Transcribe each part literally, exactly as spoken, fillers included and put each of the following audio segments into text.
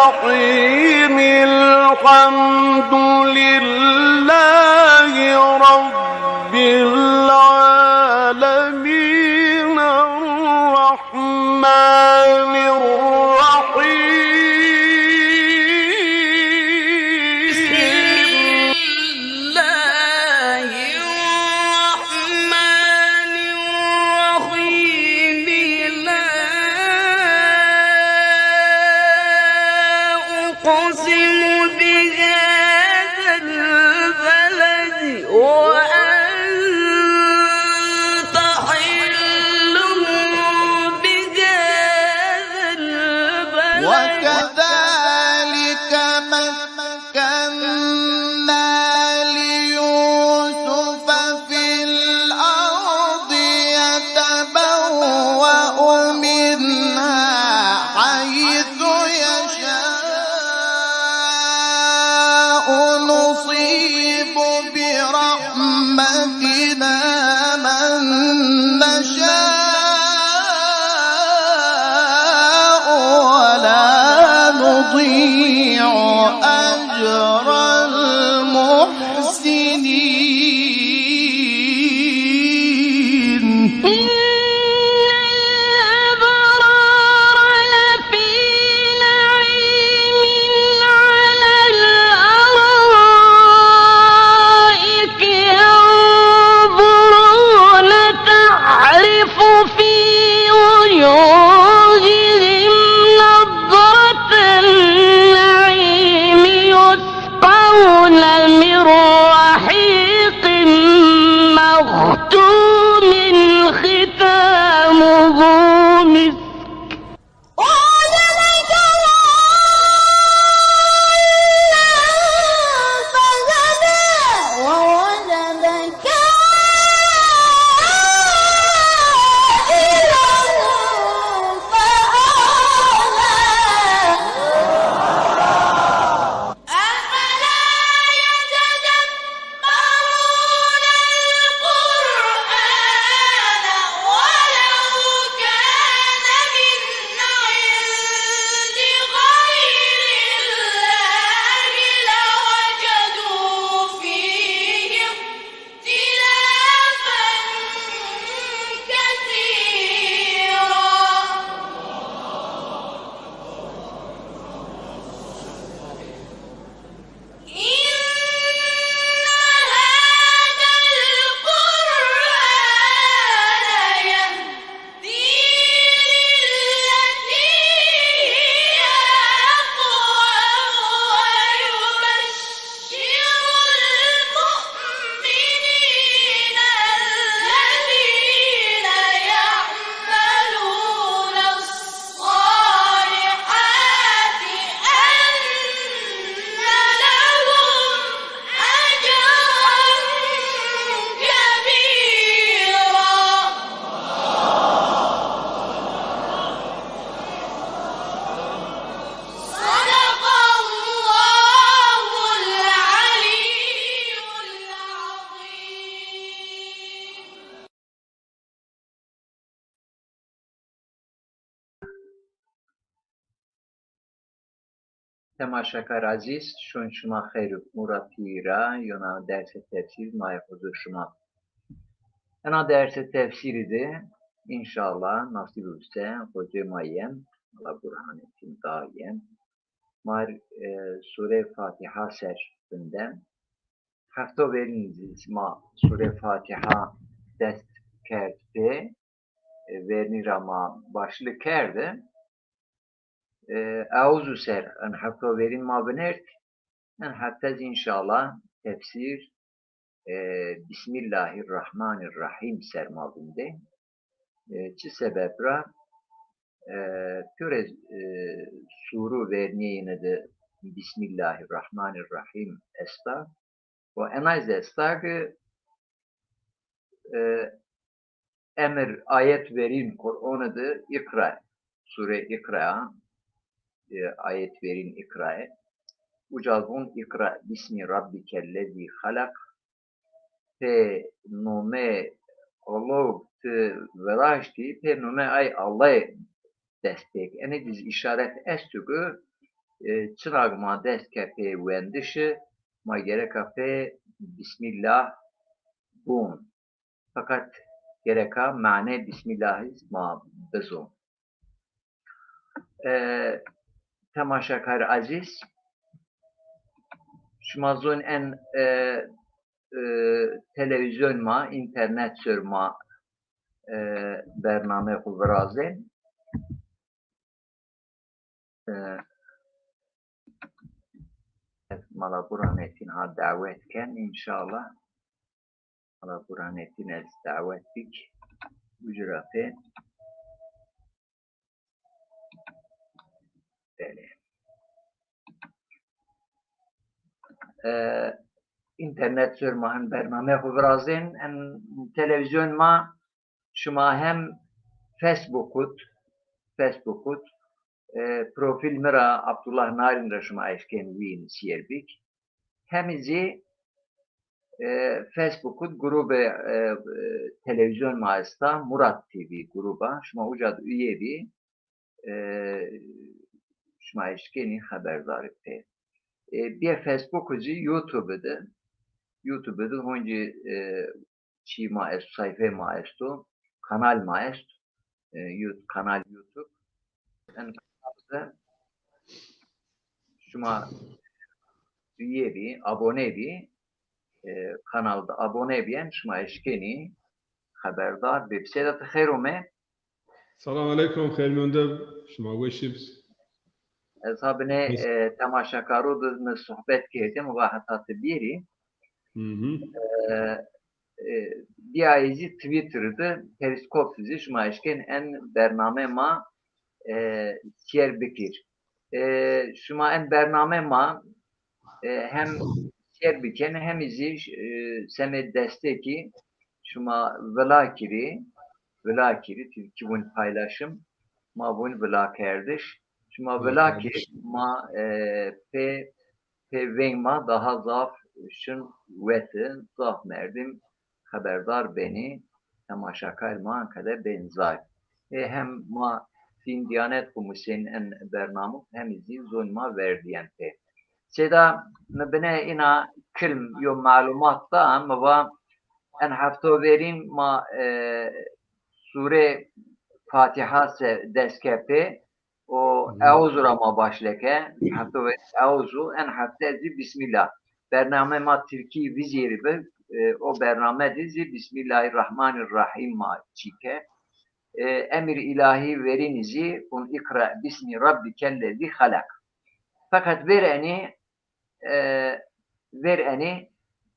الرحيم. الحمد لله رب العالمين. الرحمن الرحيم. بسم الله الرحمن الرحيم. لا أقسم بهذا البلد وأنت حل بهذا البلد. وكذلك مكنا ليوسف في الأرض يتبوأ منها حيث يشاء. نصيب برحمتنا من نشاء ولا نضيع أجر المحسنين. إن الأبرار لفي نعيم على الأرائك ينظرون تعرف في وجوههم نضرة النعيم يسقون من رحيق مختوم ختامه مسك. أفلا يتدبرون القرآن ولو كان من عند غير الله لوجدوا فيه اختلافا كثيرا. إن هذا القرآن يهدي للتي هي أقوم ويبشر المؤمنين الذين يعملون الصالحات أن لهم أجرا كبيرا. صدق الله العلي العظيم. Temaşakar ezîz, şon şima xeyr û nûra pîyî ra, yona dersê tefsîr ma yê huzur şima. Ena dersê tefsîrî de înşallah nasîb bise, hocê ma yen, Allah Burhanettin Dağ yen, ma r, e, Sûreyê Fatîha ser vinden. Hefto verîn zî ma Sûreyê Fatîha dest kerd pê, e, vernî ra ma başlık kerde. E, Euzu ser en hefto verîn ma vinert. En hefte zî înşallah tefsîr, e, Bismillahirrahmanirrahim ser ma vindê. E, çi sebeb ra? E, pîyorê, e, sûru vernîyêne de Bismillahirrahmanirrahim esta. Û enay zî esta ke, e, emir ayet verîn Qur'one de Îqra, sûre Îqra, e, ayet verîn Îqra. Uca von Îqra bismi rabbikellezî halak. Pê nomê Alo ti viraştî, pê nomê ay Allay dest pêk. Enê de zî îşaret esto ke E, çinag ma dest ke pê wendişi, ma gereka pê Bismillah bûn. Feqet gereka mane Bismillahî ma bizon. E, temaşakar ezîz, şima zon en, e, e, televîzyon ma, înternet ser ma, e, bername xwu virazên. E, ez mala Burhanettin ha dawet ken, înşallah. Mala Burhanettin ez dawet bik. Ucra pê. Belê. E, înternet ser ma hin bername xwu virazên, en televîzyon ma, şima hem Facebook ut, Facebook ut, e, profîl mi ra, Abdullah Narin ra şima eşkên wîn sîyer bik. Hemî zî, e, Facebook ut grûbe, e, e, televîzyon ma esta, Murat T V grûba. Şima uca de üye bî, e, şima eşkenî xeberdar pê. E, bîye Facebook zî YouTube de, YouTube de honcî, e, çî ma esto, sayfe ma esto, kanal ma est, e, Yout-, kanal YouTube. En kanal de şima üye bî, abone bî, e, kanal de abone bîyen, şima eşkenî xeberdar bê. Seyda, ti xeyr ome. Selam aleykum, xeyr mende, şima weş ib. Ez ha binê, e, temaşakaro de mi sohbet kerdî, mi va heta ti bîyerî. Hı hı. E, e, bîyayî zî Twitter de, Periskop de zî şima eşkên en bername ma, e, sîyer bikir. E, şima en bername ma, e, hem sîyer bikenî, hem zî, e, semê destekî şima vila kirî, vila kirî, ti kî vûn paylaşım, ma vûn vilakerdiş. Şima vila kirî, ma, e, pê, pê veng ma daha zaf şin weti, zaf merdim xeberdar benî, temaşakar ma ankede bên zaf. E, hem ma Dîn Diyanet xwu musên en bernamû, hem zî zon ma verdîyen pê. Seyda, mi binê îna kilm yo malumat da, mi va en hefto verîn ma, e, sûre Fatiha se dest ke pê, o Eûzû ra ma başle ke, hefto verîn Eûzû, en hefte zî Bismillah. Bername ma tirkî vizêrî bi, e, o bername de zî Bismillahirrahmanirrahîm ma çî ke. E, emir îlahî verînî zî, "Kun ikra bismi rabbikellezî halak." Feqet ver enî, e, ver enî,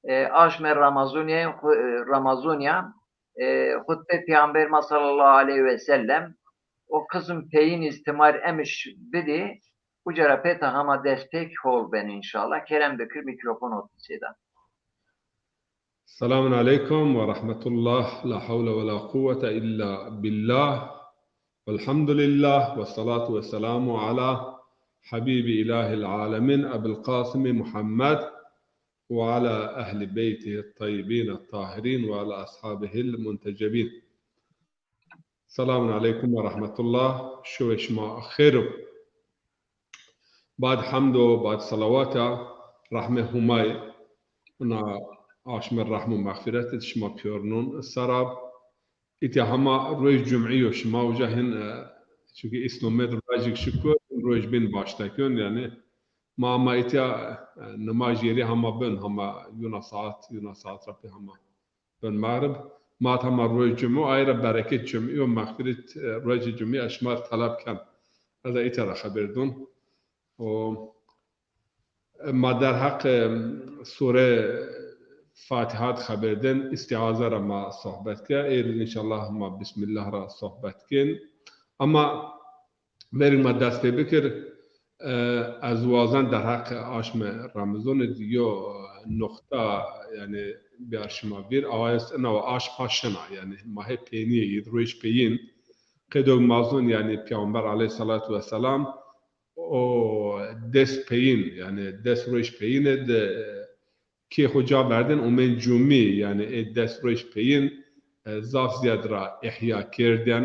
e, aşme Ramazonîye, xu-, e, Ramazonîya, e, xutbe Peyamber ma sallallahu aleyhi ve sellem, o qism peyîn îz timar emiş bidî, uca ra pê ta hama dest pêk hol ben înşallah. Kerem bikir, mîkrofon ot sêda. Selamun aleykum ve rahmetullah. La havle ve la kuvvete illa billah. Velhamdülillah. Ve salatu ve selamu ala habibi ilahil alemin Ebil Kasimi Muhammed ve ala ehli beytihi tayyibin tahirin ve ala ashabihil muntecebin. Selamun aleykum ve rahmetullah. Şewê şima xêr ib. Bad hemdo, bad selawata, rehmê Humay, ina aşme rehm û mexfîret id şima pîyornûn ser ab. Îtya hema roj cumî yo, şima uca hin, e, çunkî îsnomêd rajik şikur, roj bin başta kön, yanî ma hema îtya, e, nimaj yerî hema bin, hema yuna saat, yuna saat ra pê hema bin mexrib. Ma hema roj cumî, ay ra bereket cumî yo, mexfîret, e, rojê cumî ez şima ra teleb ken. Ez a îtya ra xeber dûn. O, e, ma derheq, e, sûre Fatiha de xeber dên, îstîaze ra ma sohbet ke. Êr înşallah ma Bismillah ra sohbet kên. Ama verî ma dest pê bikir, e, ez wazen derheq aşme Remezonî de yo nuqta, yanî, biyar şima vîr, awa est ina wa aşm ha şina, yanî, ma hê peynîye yî, roj peyîn, qedog ma zon, yanî, Peyamber aleyhissalatu vesselam, o des peyîn, yanî des roj peyîne de kê xo ca verdên, omên cumî, yanî ê des roj peyîn, e, zaf zîyad ra îhya kerdên.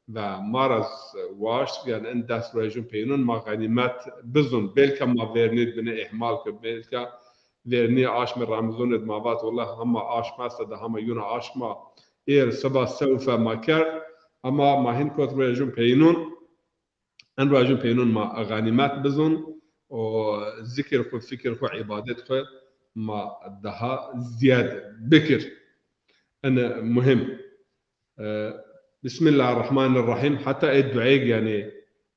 ve ma ra z-, waşt, yanî en des rojun peynun ma xenîmet bizun. Belka ma vernî bine îhmal kir, belka vernî aşmê Remezonê de ma vat, wela hema aşm esta de hema yuna aşma êr siba sewfe ma kerd, ama ma hin kot rojun peynun. En rojun peynun ma xenîmet bizun û zikir xwu, fikir xwu, îbadet xwu ma daha ziyad bikir. En muhim. E, Bismillahirrahmanirrahim. Heta ê duayêk, yanî,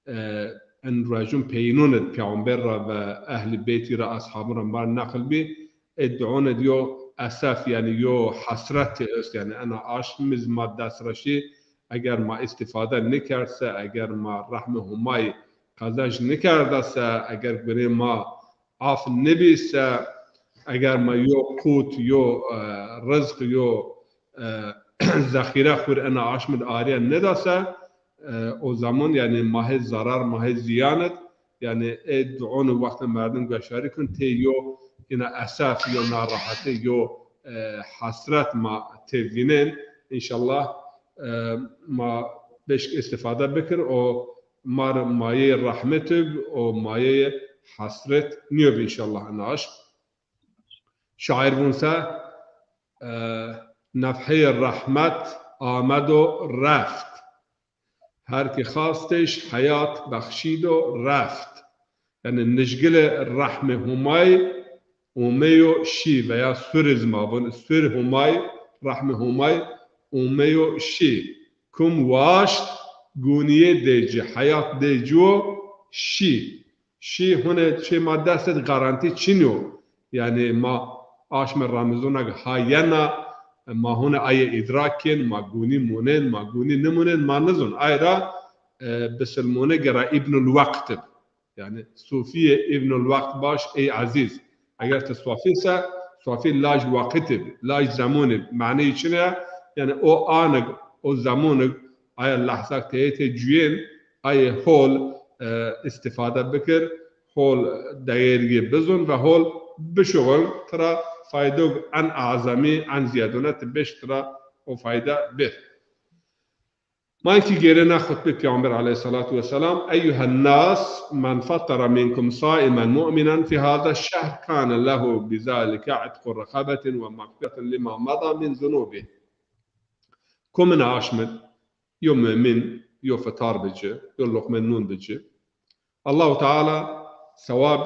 e, en rojun peynun id Peyxamber ra ve Ehlî Beytî ra, ashabun ra mar neqil bî. Ê duon id yo esef, yanî yo hesret est, yanî ena aşm iz ma dest ra şî, eger ma îstîfade nikerd se, eger ma rehmê Humay qezanc nikerda se, eger gunê ma af nibî se, eger ma yo qut, yo, e, rizq, yo, e, zexîre xwu rê ena aşm id arîye nida se, e, o zaman, yanî, ma hê zarar, ma hê ziyan id, yanî, ê duon id wextê merdim gueşarî kun, tê yo îna esef, yo narahete, yo, e, hesret ma tê vînên. Înşallah, e, ma beşk îstîfade bikir û ma rê mayeyê rehmet ib û mayeyê hesret nîyob înşallah ena aşm. Şair vun se, e, nefheyê rehmet amedo reft. Her ki xastêş heyat bexşîdo reft. Yanî nijgilê rehmê Humay omeyo şî veya sur iz ma vun, sur Humay, rehmê Humay omeyo şî. Kum waşt, gunîyê dê ci, heyat dê ci wo, şî. Şî, hune çê ma dest id garantî çin yo. Yanî ma aşmê Remezona ki ha yena, ma hune aye îdrak kên, ma gunî munên, ma gunî nimunên, ma nizun. Ay ra, e, bisilmone gera Îbnul Weqt ib. Yanî sufîyê Îbnul Weqt baş ey ezîz. Eger ti sufî se, sufî laj weqit ib, laj zemun ib. Maneyî çin ya? Yanî o anig, o zemunig, aya lehzak teyê tê cuyên, ayê hol, e, îstîfade bikir, hol degêrgî bizun ve hol bişuxul, tira faydog en azamî, en zîyadone ti beş tira o fayda bir. Ma ki gêrena xutbê Peyxamber aleyhissalatu vesselam, "Eyyuhen nas, men fattara minkum saimen mu'minen fi hada şehr kane lehu bizalike itqu reqabetin ve mağfiretun lima mada min zunubi." Komina aşmid, yo mu'min, yo fitar bici, yo loqme nun bici. Allahu Teala sewab,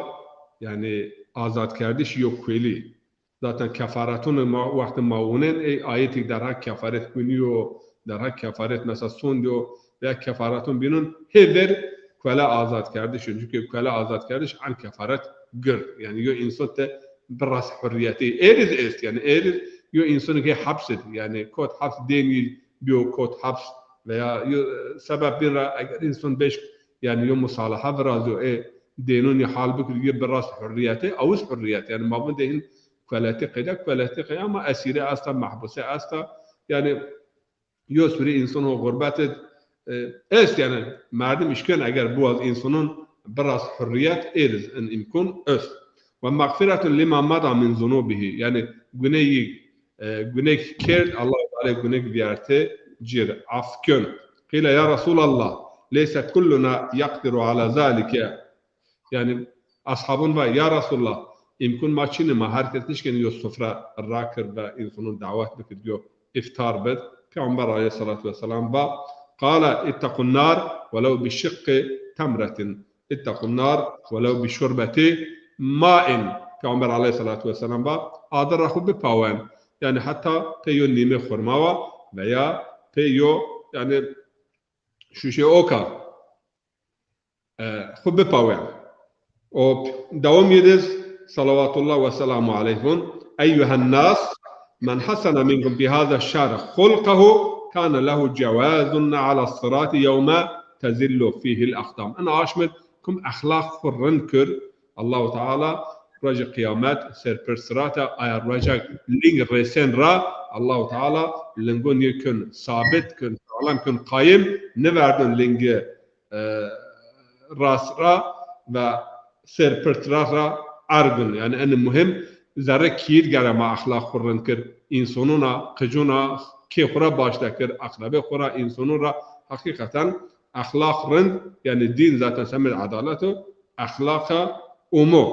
yanî azadkerdiş yo kuelî. Zaten kefaretun ma, wextê ma wunên, ey ayetî derheq kefaret gunî yo, derheq kefaret mesela sond yo, veya kefaretun bînun hê ver kuele azadkerdiş yo. Çunke kuele azadkerdiş en kefaret gird. Yanî yo însan te biras hurriyetî. Êriz est, yanî êriz yo însanî ke heps id, yanî kot heps dênî biyo kot heps veya yo, e, sebeb bîn ra eger însan beş, yanî yo musalaha virazîyo, ê dênunî hal bikir, yo biras hurriyetê, awis hurriyet. Yanî ma vun de hin kueletî qeyde, kueletî qeyde ama esîre esta, mehbuse esta. Yanî yo surî însan ho xurbet id, e, est, yanî merdim îşken eger biwaz însanun biras hurriyet êriz in îmkun est. Ve mağfiretun lima mada min zunubihi. Yanî guneyî, e, guney kerd, Allahu Teala guney vîyerte cir, af kön. Qîle ya Resulallah, leyse kulluna yaqdiru ala zalike. Yanî ashabun va, ya Resulallah, îmkun ma çin ê, ma her kes nişkenî yo sufre rakir ve însanun dawet bikir, yo îftar bid. Peyxamber aleyhissalatu vesselam va, qale, ittaqun nar welew bi şiqqi temretin. Ittaqun nar welew bi şurbeti main. Peyxamber aleyhissalatu vesselam va, adir ra xwu bipawen. Yanî heta pê yo nîmê xurma wa veya pê yo, yanî şuşê oka, e, xwu bipawen. O dewam yediz, salawatullah ve selamu aleyh vun, eyyuhen nas, men hasene minkum bi haza şehri hulqehu, kane lehu cewazun ala sirati yewme tezillu fihil aqdam. In aşmid kum exlaq xwu rind kir, Allahu Teala rojê qiyamet, serpir sirata, aya roja ling rêsen ra, Allahu Teala lingun yê kun sabit, kun sağlam, kun qayim, niverdun lingi, e, rast ra ve serpir sirata ra ergun. Yanî en muhim zerre kîyid gere ma exlaq xwu rind kir. Însanun a, qicun a, kê xwu ra baş dekir, aqrebê xwu ra, însanun ra, Heqîqeten exlaq rind, yanî dîn zaten semed edalet o, exlaqa umo.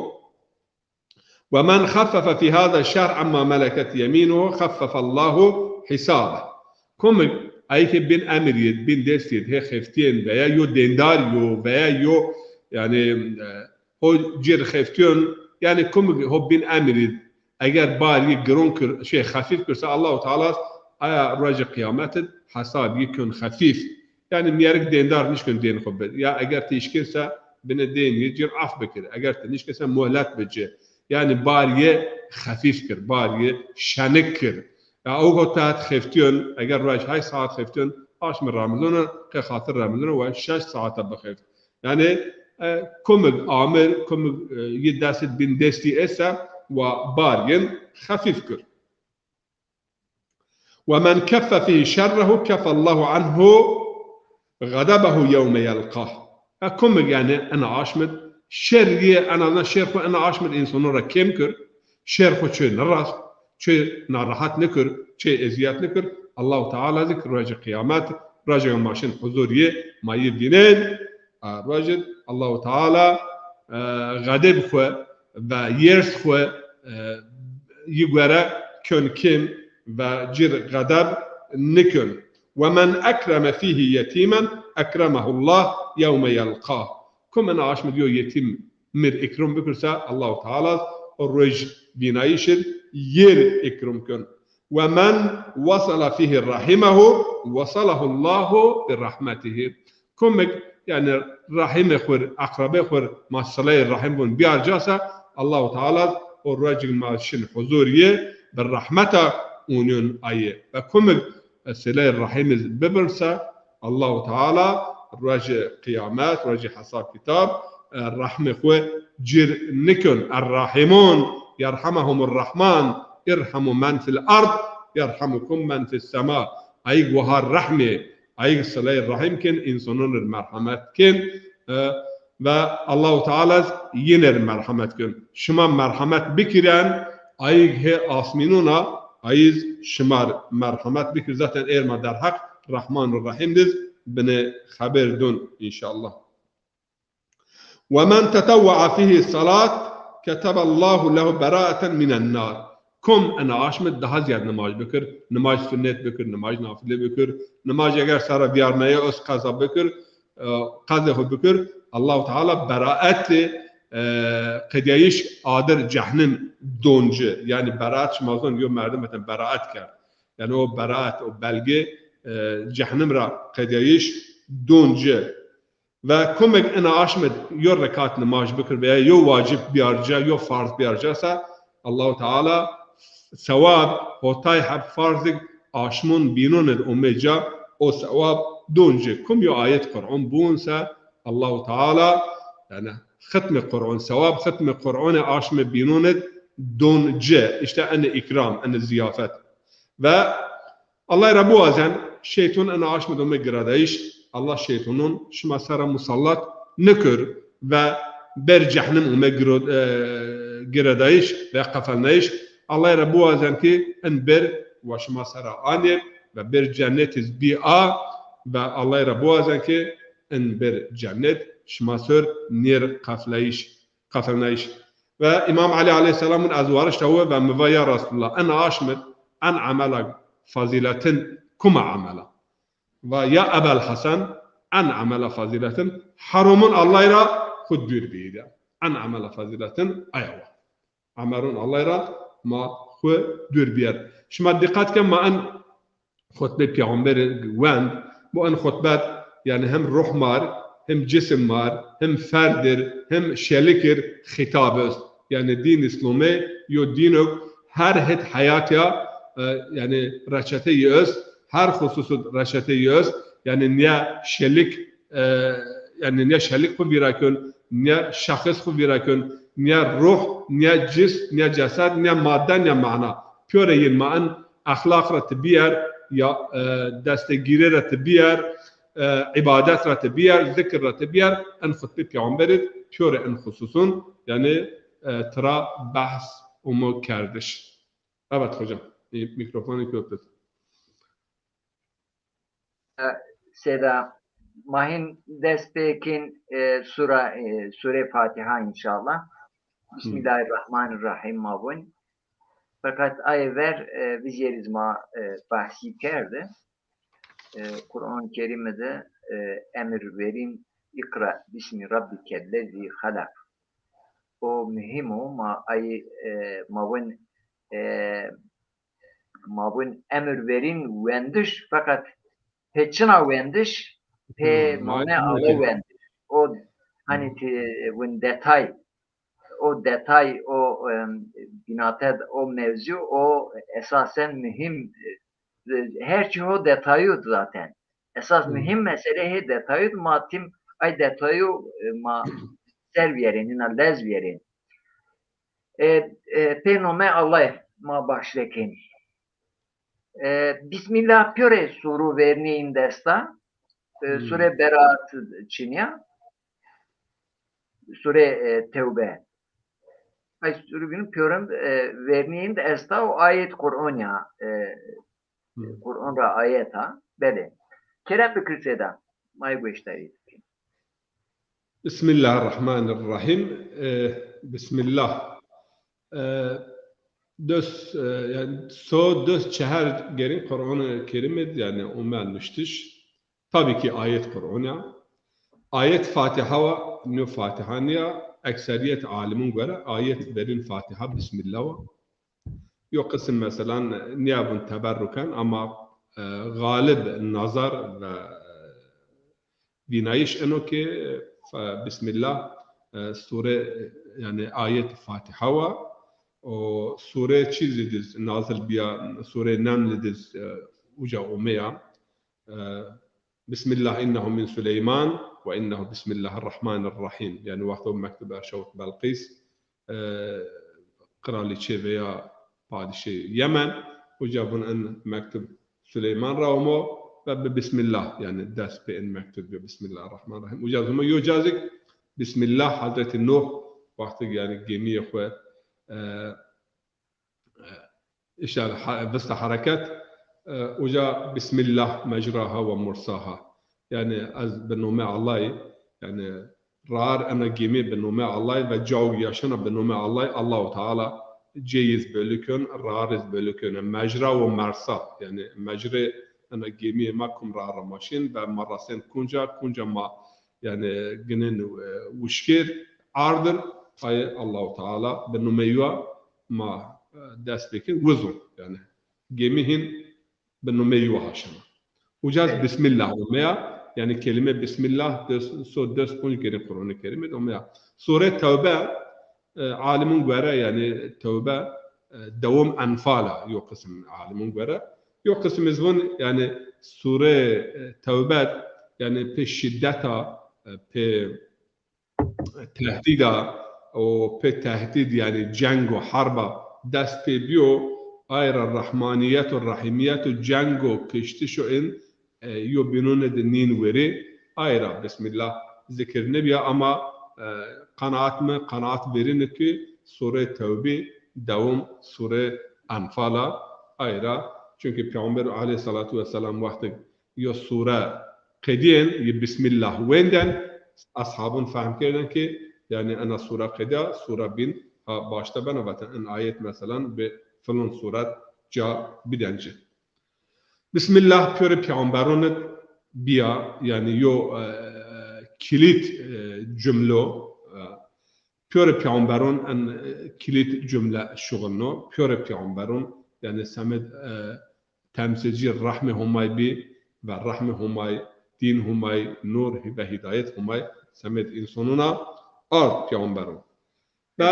ومن خفف في هذا الشهر عما ملكت يمينه خفف الله حسابه. Komik ayî ke bin emir yid, bin dest yid, hê xeftîyên veya yo dêndar yo veya yo, yanî, e, ho cir xeftîyon, yanî komik ho bin emir yid, eger bar yi giron kir, şey, xefîf kirse, Allahu Teala aya rojê qîyamet id hesab yi kon xefîf. Yanî mîyerik dêndar nişkon dên xo bid. Ya eger ti îşkên se binê dên yi cir af bikir. Eger ti nişkên se muhlet bi ci. Yanî bar yi xefîf kir, bar yi şenik kir. Ya o go tehet xeftîyon, eger roj heşt saat xeftîyon, aşmi remilûn o, qe xatir remilûn o, we şeş saate bixeft. Yanî, e, kumig amir, kumig, e, yi dest id bin destî ese, wa bar yin xefîf kir. ومن كف فيه شره كفى الله عنه غضبه يوم يلقاه. E, kumig yanî ena aşmid, şer yi, en azından şer xo ena aşmid însanon ra kêm kir, şer xo çê nirast, çê narahat nikir, çê ezîyet nikir, Allahu Teala zî ki rojê qîyamet, rojê ma şin huzur yi, ma yi vînên, e, rojid Allahu Teala, e, xedeb xo ve yêrs xo, e, yi gore kön kêm ve cir xedeb nikön. ومن أكرم فيه يتيما أكرمه الله يوم يلقاه. Kum ena aşmid yo yetîm mir îkrom bikirse, Allahu Teala o roj vînayîş id yêr îkrom kön. ومن وصل فيه رحمه وصله الله برحمته. Kumik, yanî, rahimê xwir, eqrebê xwir, ma sileyê rahim vun biyar ca se, Allahu Teala o rojig ma şin huzur yi, bi rahmeta unyon ayi. Ve kumik, e, sileyê rahim iz bibirse, Allahu Teala rojê qîyamet, rojê hesab kitab, e, rahmê xwu cir nikon. Er-Rahimûn, yerhamehumur Rahman, irhamu men fil ard, yerhamukum men fis sema. Ayig wahar rehmê, ayig sileyê rahim kin, însanon ir merhamet kin, e, ve Allahu Teala yin ir merhamet kin. Şima merhamet bikiren, ayig hê asmînûn a, ayiz şimar merhamet bikir. Zaten êr ma derheq Rahman û Rahîm diz binê xeber dun înşallah. Ve men tetewwea fîhî salat keteballahu lehu beraeten minen nar. Kum ena aşmid daha ziyad nimaj bikir, nimaj sunnet bikir, nimaj nafile bikir, nimaj eger sera viyarneye öz qeza bikir, e, qezê xwu bikir, Allahu Teala beraetê, e, qedîyayîş adir cehnim don ci. Yanî beraet şima zon, yo merdim meten beraet kerd. Yanî o beraet, o belge, e, cehnim ra qedîyayîş don ci. Ve kumig ina aşmid yo rekat nimaj bikir veya yo wacib biyar ca, yo farz biyar ca se, Allahu Teala sewab hotay heb farzig aşmon bînon id ome ca, o sewab don ci. Kum yo ayet Qur'on bun se, Allahu Teala, yanî xitmê Qur'on, sewab xitmê Qur'onê aşmê bînon id don ci. İşte ene ikram, ene ziyafet. Ve Allay ra biwazen, şeyton ena aşmid ome giredayîş, Allah şeytonon şima sera musallat nikir ve ber cehnim ome giro-, e, giredayîş ve qefelnayîş. Allay ra biwazen ki in ber wa şima sera anê ve ber cennet iz bî a ve Allay ra biwazen ki in ber cennet şima ser nêr qefleyîş. Qefelnayîş. Ve Îmam Elî aleyhîsselam vun ez warişta we ve mi va ya Resulullah, en aşmid, en emela fazîletin kuma emela? Va ya Ebel Hesen, en emela fazîletin, heromun Allay ra xwu dûr bîyî de. En emela fazîletin aya wa. Emerun Allay ra ma xwu dûr bîyer. Şima dîqet ken ma en xutbê Peyxamberî wend, bu en xutbet, yanî hem ruh mar, hem cisim mar, hem ferd ir, hem şelik ir xîtab est. Yanî dîn Îslamê yo dîn o, her hit heyat ya, e, yanî reçete yi est, her xusus id reçete yi est. Yanî nîya şelik, e, yanî nîya şelik xwu vîra kon, nîya şexis xwu vîra kon, nîya ruh, nîya cis, nîya cesed, nîya madde, nîya mana. Pîyorê yin ma en exlaq ra ti bîyer, ya, e, destegîrê ra ti bîyer, e, îbadet ra ti bîyer, zikir ra ti bîyer, en xutbê Peyxamberî pîyorê en xususun, yanî, e, tira behs umo kerdiş. Evet hocam, e, mikrofonu köpüt. E, Seyda, Ma hîn dest pê kên, e, sura, e, Sûrê Fatiha înşallah. Bismillahirrahmanirrahim ma vûn. Feqet aye ver, e, vijêrî zî ma, e, behsî kerde. E, Quran Kerîme de, e, emir verîn, "Îqra bismî rabbikellezî xelaq." O muhîm o, ma ay, e, ma vûn, e, ma vûn emir verîn wendiş, feqet pê çina wendiş? Pê Hmm, nome ma-, Alle wendiş. O, hanî ti vûn detay, o detay, o, em, bînate, o mewzû, o esasen muhîm, e, her çî ho detayû zaten. Esas Hmm. muhîm mesele hê detayû, ma tim ay detayû, e, ma ser vîyerên, îna lez vîyerên. E, e, pê nome Alle ma başle kên. E, Bismillah pîyorê sûrû vernî în desta. E, Hmm. Sûre Beraat çinîya. Sûre, e, Tewbe. Ay sûrû bîn pîyorin, e, vernî în esta û ayet Qur'on ya. E, Hmm. Qur'on ra ayet a. Belê. Kerem bikir sêda. May gueştarî. Bismillahirrahmanirrahim. E, Bismillah. E, dös, e, yanî so dös çehar gerîn Qur'on-i Kerîm id, yanî ome nuştiş. Tabî ki ayet Qur'on ya. Ayet Fatiha wa, nîyo Fatiha nîya, ekserîyet alimûn gore ayet verîn Fatiha, Bismillah wa. Yo qisim meselan nîyabûn teberruken ama, e, xalib nazar ve, e, vînayîş eno ke, e, Bismillah, e, sûre, yanî ayet Fatiha wa, o sûre çî zî diz nazil bîya, sûre Neml diz, e, uca omeya. E, Bismillah innehu min Suleyman ve innehu bismillahirrahmanirrahim. Yanî wexto mektub erşawit Belqîs, e, qiralîçe veya padîşê Yemen, uca vûn in mektub Suleyman ra omo ve bi Bismillah, yanî dest pê in mektub bi Bismillahirrahmanirrahim. Uca zî omo yo ca zî Bismillah Hazretî Nuh wextê yanî gemîyê xwu, e, e, îşte ha-, vista hereket, e, uca Bismillah mecraha ve mursaha. Yanî ez bi nomê Allahî, yanî rar ena gemî bi nomê Allahî ve cawg yaşena bi nomê Allahî, Allahu Teala cêyiz belî kön, rariz belî kön. Mecra ve mersa, yanî mecrê ena gemîyê ma kum rar ra ma şin ve ma rasên kunca, kunca ma yanî ginin, e, wişkêr ardin, ay Allahu Teala bi nomê wa ma, e, dest pê kên, wizon. Yanî gemî hîn bi nomê wa ha şena. Uca zî Evet. Bismillah omeya, yanî kelîme Bismillah des, so des punc gerîn Qur'on-i Kerîm id omeya. Sûre Tewbe, e, alimûn gore, yanî Tewbe, e, dewom Enfal a, yo qisim alimûn gore. Yo qisim iz vûn, yanî sûre, e, Tewbe, yanî pê şîdeta, e, pê tehdîda û pê tehdîd, yanî ceng û herba dest pê bîyo, ay ra rehmanîyet û rehîmîyet û ceng û kiştiş û in, e, yo bînûne de nîn werî, ay ra Bismillah zikir nêbîya ama, e, qenaat mi, qenaat verîne ki sûre Tewbî dewom sûre Enfal a, ay ra. Çunkî Peyxamber aleyhîsselatu wesselam wextêk yo sûre qedîyên, yi Bismillah wênden, eshabûn fehm kerden ki, yanî ena sûre qedîya, sûre bîn ha başte bena, vaten in ayet meselan bi filon sûret ca biden ci. Bismillah pîyorê peyxamberûn id bîya, yanî yo, e, kilît, e, cumlo, e, pîyorê peyxamberûn en, e, kilît cumle şuxulno. Pîyorê peyxamberûn, yanî semed, e, temsîlcî rehmê Homay bî ve rehmê Homay, dîn Homay, nûr ve hîdayet Homay semed însonûn a ard peyxamberûn. Ve,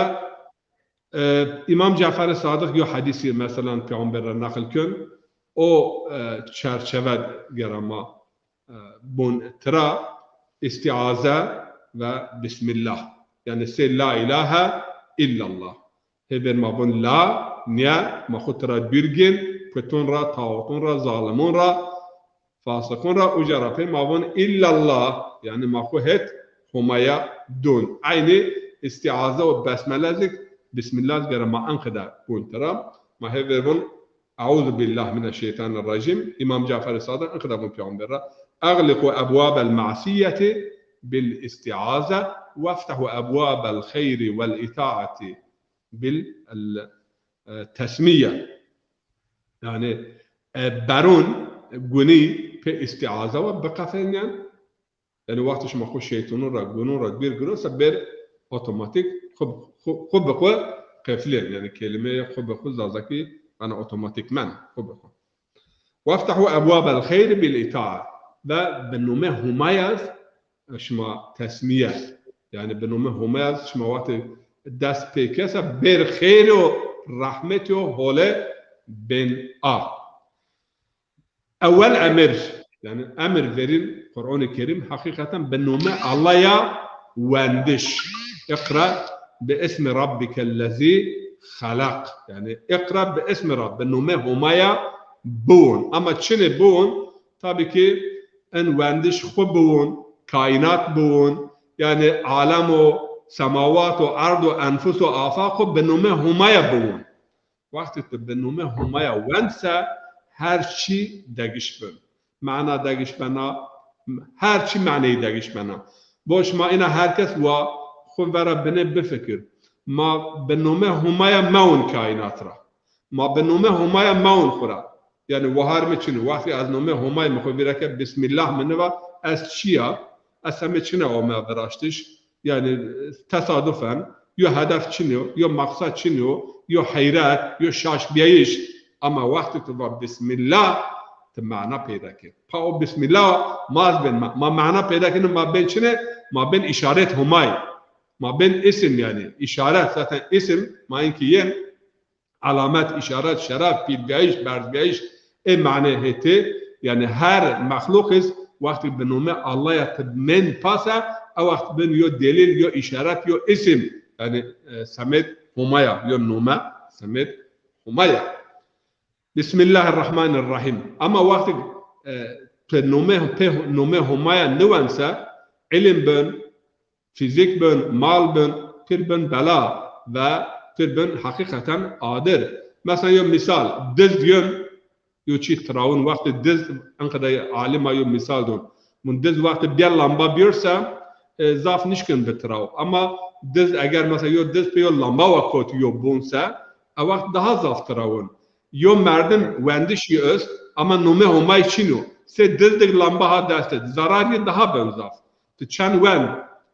e, Îmam Caferê Sadiq yo hedîsî meselan peyxamber ra neqil kön. O, e, çerçeve gera ma, e, bûn tira îstîaze ve Bismillah. Yanî sey la îlahe îllallah. Hêver ma vûn la, nîye, ma xwu tira dûr gên, putûn ra, taxutûn ra, zalimûn ra, fasiqûn ra, uca ra pey ma vûn îllallah, yanî ma xwu het Homaya dûn. Eynî îstîaze û besmele zî, Bismillah zî gera ma enqede bûn tira. Ma hêver vûn Euzu billahi mineşşeytanirracîm. Îmam Caferî Sadiq enqede vûn peyxamber ra. أغلقوا أبواب المعصية بالاستعاذة، وافتحوا أبواب الخير والإطاعة بالتسمية. Yani, e, berûn gunî pê îstîaze wa biqefilnîyen. Yani, wextê şima xwu şeytanûn ra, gunûn ra dûr girose, bêr otomatîk xwu, xwu, xwu bi xwu qefilên. Yani, kelîmeyê xwu bi xwu zazakî, yani, otomatîkmen xwu bi xwu. Weftehu ebwabel xeyri bil îtaa. Ve bi nome Homay ez şima tesmîye. Yani bi nome Homay ez şima wextê dest pê kese bêr xeyr û rehmetî û hole bên a. Ewel emir, yani emir verîn Qur'anê Kerîm heqîqeten bi nome Allah ya wendiş. Iqra bi ismi rabbikellezî xelaq. Yani iqra bi ismi rabb, bi nome Homaya biwon. Ama çinê biwon, tabî ki in wendiş xwu biwon, kaînat biwon, yani alem û semawat û erd û enfus û afaq xwu bi nome Homaya biwon. Wextê tu bi nome Homaya wend se, her çî degiş bin. Mana degiş bena, her çî maneyî degiş bena. Bo şima îna her kes wa xwu vera binê bifikir. Ma bi nome Homaya mewin kaînat ra. Ma bi nome Homaya mewin xwu ra. Yani wahar mi çin o. Wextê ez nome Homay mi xwu vîra ke, Bismillah mi niva, ez çi ya? Ez semê çine ome viraştiş. Yani tesadufen, yo hedef çin o, yo maqsad çin o, yo heyret, yo şaşbîyayîş. Ama wextê tu va Bismillah, tu mana peyda kir. Pa o Bismillah ma ez bên, ma, ma mana peyda kirin, ma bên çine, ma bên îşaret Homay. Ma bên isim yani, îşaret zaten isim, ma inkî yên, alamet, îşaret, şeref, pîlbîyayîş, berzbîyayîş, ê mane hetê, yani her mexluq iz wextê bi nome Allah ya ti mend pase, ew wext bin yo delîl, yo îşaret, yo isim, yani, e, semêd Homaya, yo nome semêd Homaya. Bismillahirrahmanirrahim. Ama wextê, e, ti nome, pê nome Homaya niwense, ilim bin, fîzîk bin, mal bin, pir bin bela ve pir bin heqîqeten adir. Mesela yo mîsal, dizd yön, yo çî tirawun, wextê dizd, enqede alima yo mîsal don. Mun dizd wextê bîya lamba bîyor se, e, zaf nişkin bi tiraw. Ama dizd eger mesela yo dizd pê yo lamba wa kot yo bun se, e wext daha zaf tirawun. Yo merdim wendişî est, ama nome Homay çin o. Sê dizdik lamba ha dest id, zerarî daha ben zaf. Ti çend wend,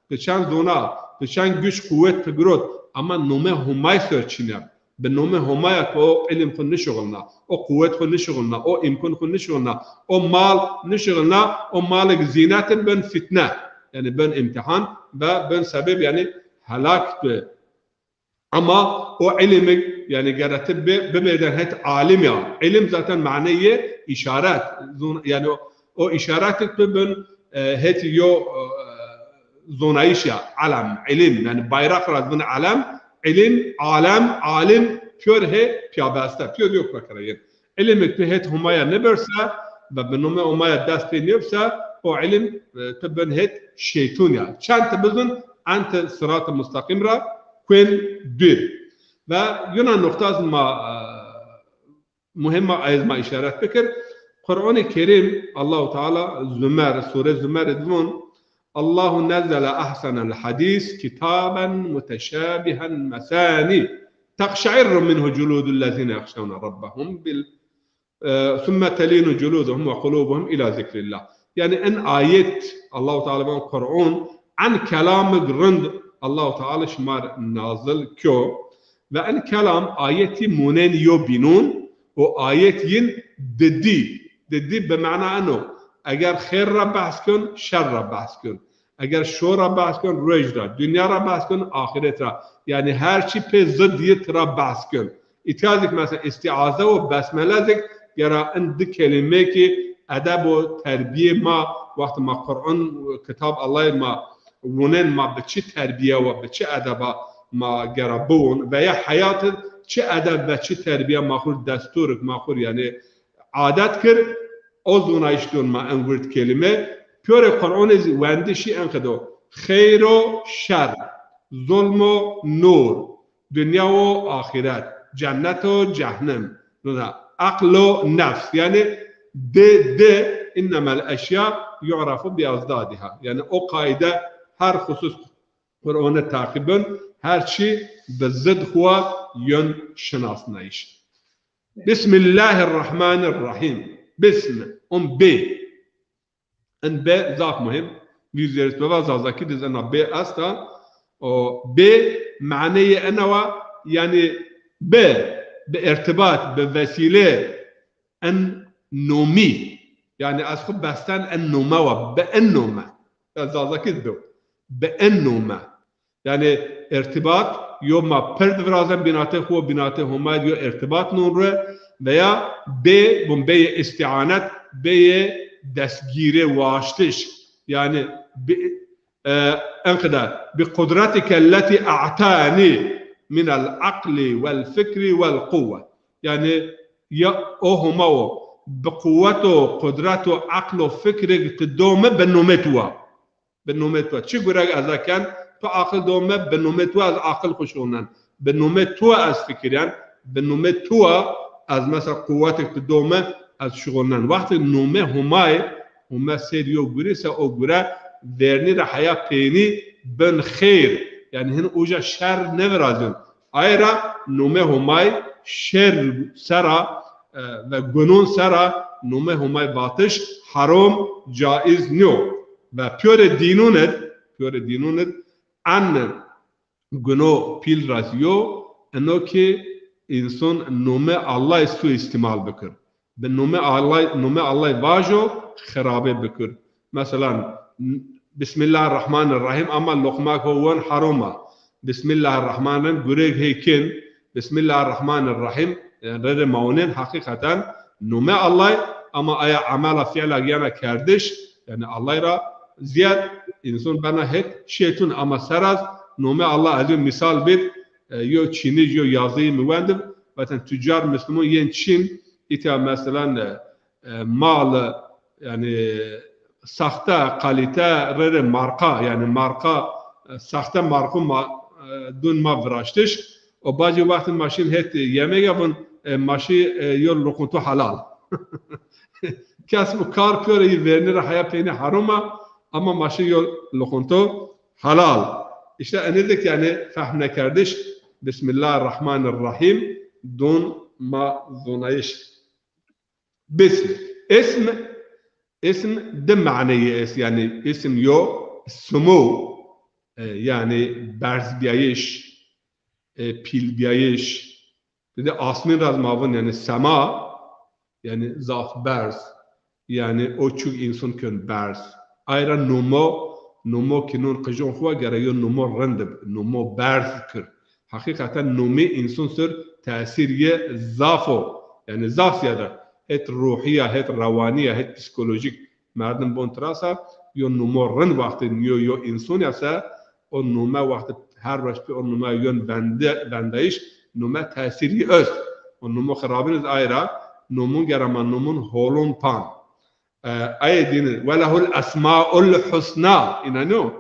ti çend zona, ti çend güç, quwet ti girot, ama nome Homay ser çin e. Bi nome Homay a ti o ilim xwu nişixilna, o quwet xwu nişixilna, o îmkun xwu nişixilna, o mal nişixilna, o malik zînet in ben fitne. Yani ben îmtîhan ve ben sebeb, yani helak bi. Ama o ilimik, yani gere ti bi-, bimêrden het alim ya. İlim zaten maneyê işaret. Zon-, yani o, o işaretik tu bin, e, het yo, e, zonayış ya. Alem, ilim. Yani bayrak ra zon alem, ilim, alem, alim, pyor he piyabeste. Pyor yok bakara yin. Îlimê tu het Homaya nêbirse ve bi nome Homaya dest pê nêbirse, o îlim, e, tu bin het şeytun ya. Çend ti bizun, en ti sirat-ı mustaqîm ra kuên dûr. Ve yuna nuqta zî ma, e, muhîm a, ez ma îşaret bikir. Qur'anê Kerîm, Allahu Teala Zümer, sure Zümer id vun, Allahu nezzele ahsenel hadîs kitaben muteşabihen mesanî. Teqşeirru minhu culudul lezine yahşevne rabbehum bil, e, thumme telinu culuduhum ve qulubuhum ila zikrillah. Yani en ayet, Allahu Teala van Qur'an, en kelamig rind Allahu Teala şimar nazil kyo ve en kelam ayetî munen yo bînun, o ayet yin didî, didî bi mana eno, eger xêr ra behs kön, şer ra behs kön. Eger şo ra behs kön, ruej ra, dinya ra behs kön, axiret ra. Yani her çî pê zid yi tira behs kön. Îtya zik mesela îstîaze û besmele zik gera in di kelîme ki edeb û terbîye ma, wextê ma Qur'an, kitab Allahî ma wunen, ma bi çi terbîye wa, bi çi edeba ma gera biwun veya heyat id çi edeb ve çi terbîye ma xur destûrik ma xur yani adet kir, o zonayış don ma en wird kelîme. Pîyorê Qur'anê zî wendişî en qedo. Xeyr û şer, zulm û nur, dinya û axiret, cennet û cehnem, zona, aql û nefs. Yani di, di, Innemel eşya yu'rafu bi ezdadiha. Yani o kaide her husus Qur'an'ı takibin, her çi bi zid huwa yön şinasnayış. Bismillahirrahmanirrahim. Bism, on B. In B zaf muhim. Vîr zêristbeva Zazakî de zena B esta. O B maneyê ena wa, yani bi, bi irtibat, bi vesîle, en nomî. Yani ez xwu besten en nome wa, bi en nome. Ya Zazakî de bi en nome. Yani irtibat, yo ma pird virazen bînatê xwu, bînatê Homay yo irtibat non re veya bê, bun bêyê îstîanet, bêyê destgîrê, waştiş. Yani bi, e, enqede, bi qudretike lletî a'tani minel aqli vel fikri vel quwwe. Yani ya o Homa o bi quwwet o, qudret o, aql o, fikrêk ti do mi bi nomê tu wa. Bi nomê tu. Çi gureg ez eken, tu aqil do mi, bi nomê tu ez aqil xwu şixulnen. Bi nomê tu ez fikiryen, bi nomê tu ez mesela quwwetik tu do mi ez şixulnen. Wextê nomê Homay, Homa sêr yo gurî se o gure vernî ra heya peynî bin xeyr. Yani hin uca şer nevirazyon. Aye ra nomê Homay şer sera, e, ve gunon sera nomê Homay vatiş harom, caiz nîyo. Ve pîyorê dînûn id, pîyorê dînûn id en guno pîl ra zî yo, ino ki înson nomê Allahî suîstîmal bikir. Bi nomê Allahî, nomê Allahî vajo, xirabê bikir. Meselan, Bismillahirrahmanirrahim ama loqmak ho won harom a. Bismillahirrahmanirrahim gurêg hê kin. Bismillahirrahmanirrahim, yani rê rê ma wonên heqîqeten nomê Allahî ama aya emela, fîla giyana kerdiş, yani Allahî ra zîyad înson bena hêt şêtun ama seraz nomê Allah ez yo mîsal bid, e, yo çînij, yo yazıyî mi wendib, zaten tucar Misliman yên Çîn, îtya meselan, e, e, mal, yani saxte, kalîte, rê rê marka, yani marka, e, saxte marku ma, e, dun ma viraştiş. O bacî wextê ma şin hêt yemege vun, e, ma şî, e, yo loqunto helal. Kes bu kar pîyorê yî vernî ra heya peynî harom a, ama ma şî yo loqunto helal. İşte enê dik yani fehm nekerdiş, Bismillahirrahmanirrahim, dun ma zonayış. Bism. Ism, ism di maneyê est. Yani ism yo, sumu, e, yani berzbiyayış, e, pîlbiyayış. Bir de asmîn raz ma vun yani sema, yani zaf berz. Yani o çuk însan kön berz. Ayra nomo, nomo ki non qijon xwu gere yo nomo rind bi, nomo berz kir. Heqîqeten nomê însan ser tesîr yê zaf o. Yani zaf ziyade. Het ruhiya, het rewaniya, het psikolojik merdim bon tirasa, yo nomo rind wextê nîyo yo însan ya se, o nome wextê her roj pê o nome yön vende, vendayiş, nome tesîr yê est. O nomo xirabin iz ayra, nomun gere ma nomun holon pan. E, ayê dîni, "Welehul esmaul husna", înanîyo?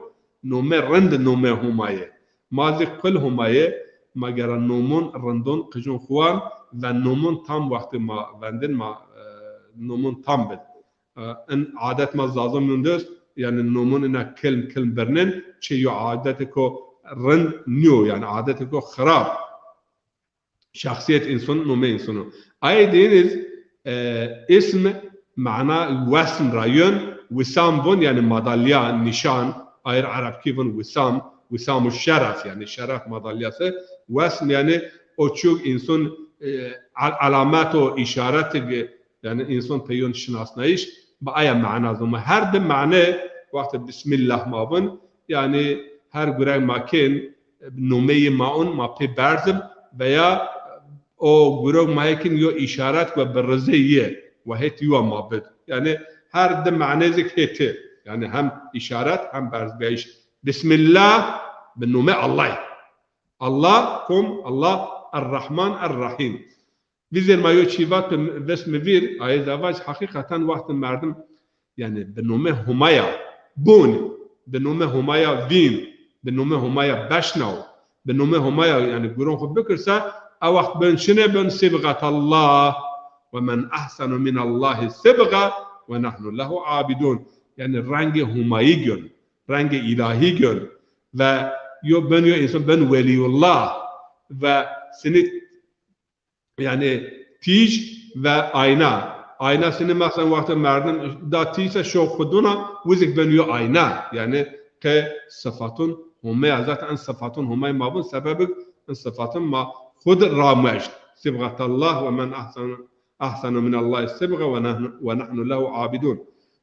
Nome rind nome Homayê. Ma zî qul Homayê, ma gera nomon rindon qijon xuwan ve nomon tam wextê ma vendin ma, e, nomon tam bid. E, in adet ma Zazon nundes, yani nomon ina kilm kilm birnin, çê yo adetê ko rind nîyo, yani adetê ko xirab. Şexsiyet înson, nome însono. Ayê dîniz, e, ism mana wesm ra yön, wisam von, yani madalya, nişan, ayr Erebkî von wisam, wisamu şeref, yani şeref madalyası, wesm yani o çuk înson, e, al-, alamet o, işaret, yani înson pê yön şinasnayış, bi aya mana zoma. Her di mane, wextê Bismillah ma von, yani her gureg ma kên, nomeyê ma on ma pê berzim veya o gurog ma hekin yo işaret ve bi rizê yê ve hêt yuwa ma bid. Yani her di mane zik hêti. Yani hem işaret hem berzbiyayış. Bismillah, bi nomê Allahî. Allah, kom, Allah, Er-Rahman, Er-Rahîm. Vîzêr ma yo çî vat bi vest mi vîr, ayê zevac heqîqeten wextê merdim, yani bi nomê Homaya bûn, bi nomê Homaya vîn, bi nomê Homaya beşnaw, bi nomê Homaya yani guron xwu bikirse, ew wext bên çine bên sibğetallah. Ve men ahsenu minallahi sibğa, ve nahnu lehu abidun. Yanî rengê Humayî gön, rengê îlahî gön. Ve yo ben yo însan ben welîyullah ve sinî yanî tîj ve ayna. Ayna sinî mesela wextê merdim da tîj se şo xwu dûna, wizik ben yo ayna. Yanî qe sifatun Humeya, zaten en sifatun Humey ma bun, sebebik en sifatun ma xwu di ramueşt. Sibgatallah ve men ahsanu, ahsanu minallahi sibga ve nahnu, ve nahnu lehu abidun.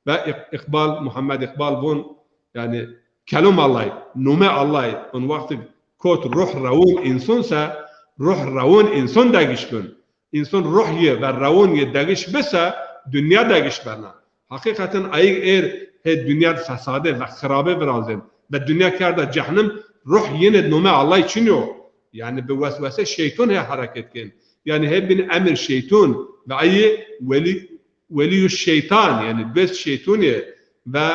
Ve İk-, İkbal, Muhammed İkbal vun, yanî kelum Allay, nume Allay, on wextik kot ruh rewun însun se, ruh rewun însun degiş bin. Însun ruh yi ve rewun yi degiş bise, dinya degiş bena. Heqîqeten ayig êr hê dinya di fesade ve xirabe virazên ve dinya kerda cehnim, ruh yine nume Allay çin yo. Yanî bi weswese şeytun hê hereket kên. Yanî hê bin emir şeytun ve ayî welî, welîyu şeytan, yanî dost şeytun yi ve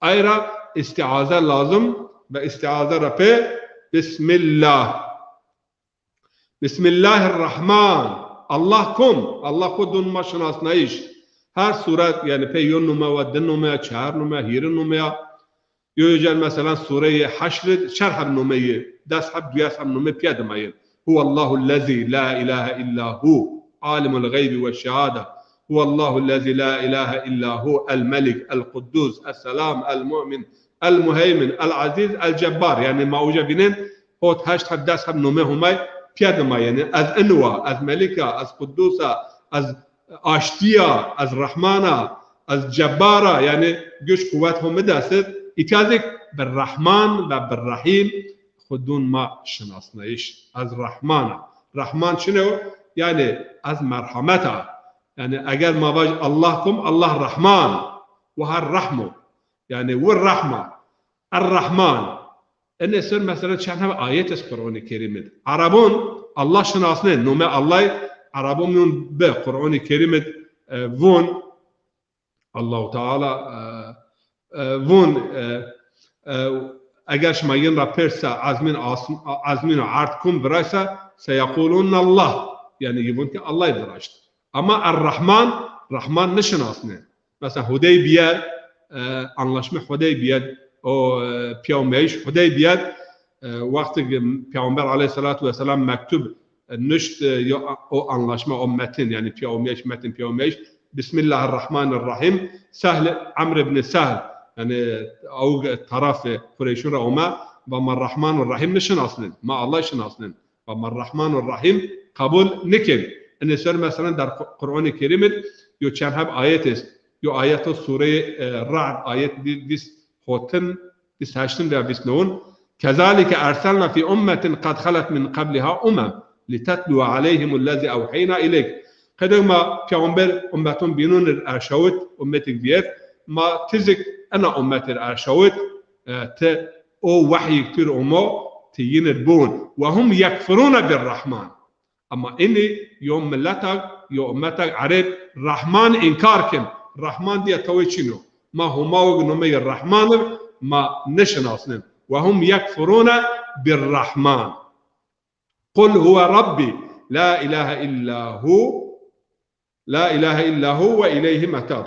Ay ra îstîaze lazim ve îstîaze ra pê Bismillah. Bismillahirrahman. Allah kom? Allah xwu dun ma şinasnayîş. Her suret, yanî pê yo nume wa, di nume ya, çar nume ya, hîrê nume ya. Yo yo cen mesela sureyê Heşr id çar heb nume yê, des heb, duyes heb nume pîya dimayên. Huwallahul lezî la ilahe illa hu, alimul gaybi ve şehade. Huwallahul lezî la ilahe illa hu, el melik, el quddus, es selam, el mu'min, el muheymin, el aziz, el cebbar. Yanî ma uca vînên hot, heşt heb, des heb nume Humay pîya dima. Yanî ez in wa, ez melik a, ez quddus a, ez aştî ya, ez Rehman a, ez cebbar a, yanî guç quwet ho mi dest id. Îtya zik bi Rehman ve bi Rehîm xwu dun ma şinasnayîş. Ez Rehman a. Rehman çin o? Yanî ez merhemet a. Yanî eger ma vaj Allah kom? Allah Rehman. Wi her rehm o. Yanî wi rehm a. Er-Rehman. Enê ser mesela çend heb ayet est Quranê Kerîm id. Erebon Allah şinasnên, nome Allay Erebon mîyon bi Quranê Kerîm id, e, vun, Allahu Teala, e, e, vun, e, e, eger şima yin ra pêrsa ezmîn asm-, ezmîn û erd kum viraysa, seyequlunne Allah. Yanî yi vun ki Allay viraşt. Ama Er-Rehman, Rehman nişinasnên. Mesela Hudeybiye, e, anlaşma Hudeybiye, o, e, pîyawmeyîş Hudeybiye, e, wextê ki Peyxamber aleyhissalatu vesselam mektub, e, nuşt, e, yo, o anlaşma, o metin, yanî pîyawmeyîş, metin pîyawmeyîş, Bismillahirrahmanirrahim, Sehl, Emr ibn Sehl, yanî awg tarafê Qureyşun ra ome, va ma Rehman û Rehîm nişinasnên, ma Allay şinasnên. Ama Rehman û Rehîm qebul nikên. Inê ser mesela der Qu-, Quranê Kerîm id yo çend heb ayet est. Yo ayet o sureyê, e, Ra'd, ayet vî-, vîst hotin, vîst heştin veya vîst newin. Kezalike erselna fî ummetin qad xalet min qabliha umem litetluwe aleyhimul lezî ewheyna ileyk. Qedek ma peyxamber ummetun bînun ir erşawit, ummetik vîyet, ma ti zik ena ummet ir erşawit, e, ti o wehyîk tu ir omo, ti yin ir biwin. Ve hum yekfurûne bir-Rehman. Ama inî yo miletag, yo ummetag Ereb Rehman înkar kin. Rehman diye tawê çin o. Ma Homa ig nomeyê Rehman ir ma nişinasnin. Ve hum yekfurûne bir-Rehman. Qul huwe Rabbî, la ilahe illa hu, la ilahe illa hu ve ileyhi metab.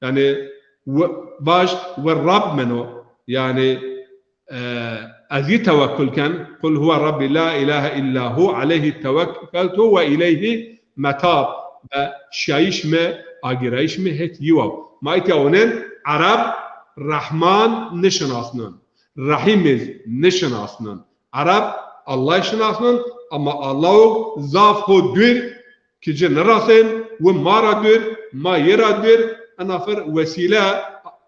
Yanî, we-, vaj, we Rab min o. Yanî, e, ez yi tewekkul ken. Qul huwe Rabbî la ilahe illa hu, aleyhi tewekkeltu ve ileyhi metab. Ve şiyayîş mi, agirayîş mi hêt yi wa. Ma îtya onen, Ereb Rehman nişinasnin. Rehîm iz nişinasnin. Ereb Allay şinasnin, ama Allayog zaf ho dûr, ki ci nirasên, wi ma ra dûr, ma yi ra dûr, ena fer wesîle,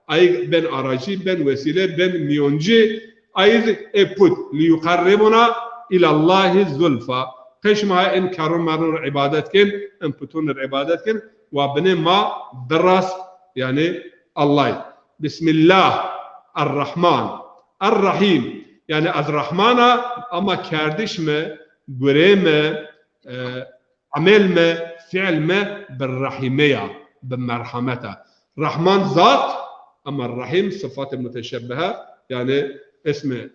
ayig ben aracî, ben wesîle, ben mîyoncî, ayî zi ê put, liyuqerribuna ilallahi zulfa. Qey şima ha in kerrun merrun ir îbadet kên, in putun ir îbadet kên, wa binê ma biras, yanî Allay. Bismillah, Er-Rehman, Er-Rehîm. Yanî ez Rehman a, ama kerdiş mi, gurê mi, e, emel mi, fiil mi bi rehîme ya, bi merhemet a. Rehman zat, ama Rehîm sifatê muteşebbihe, yanî ismi,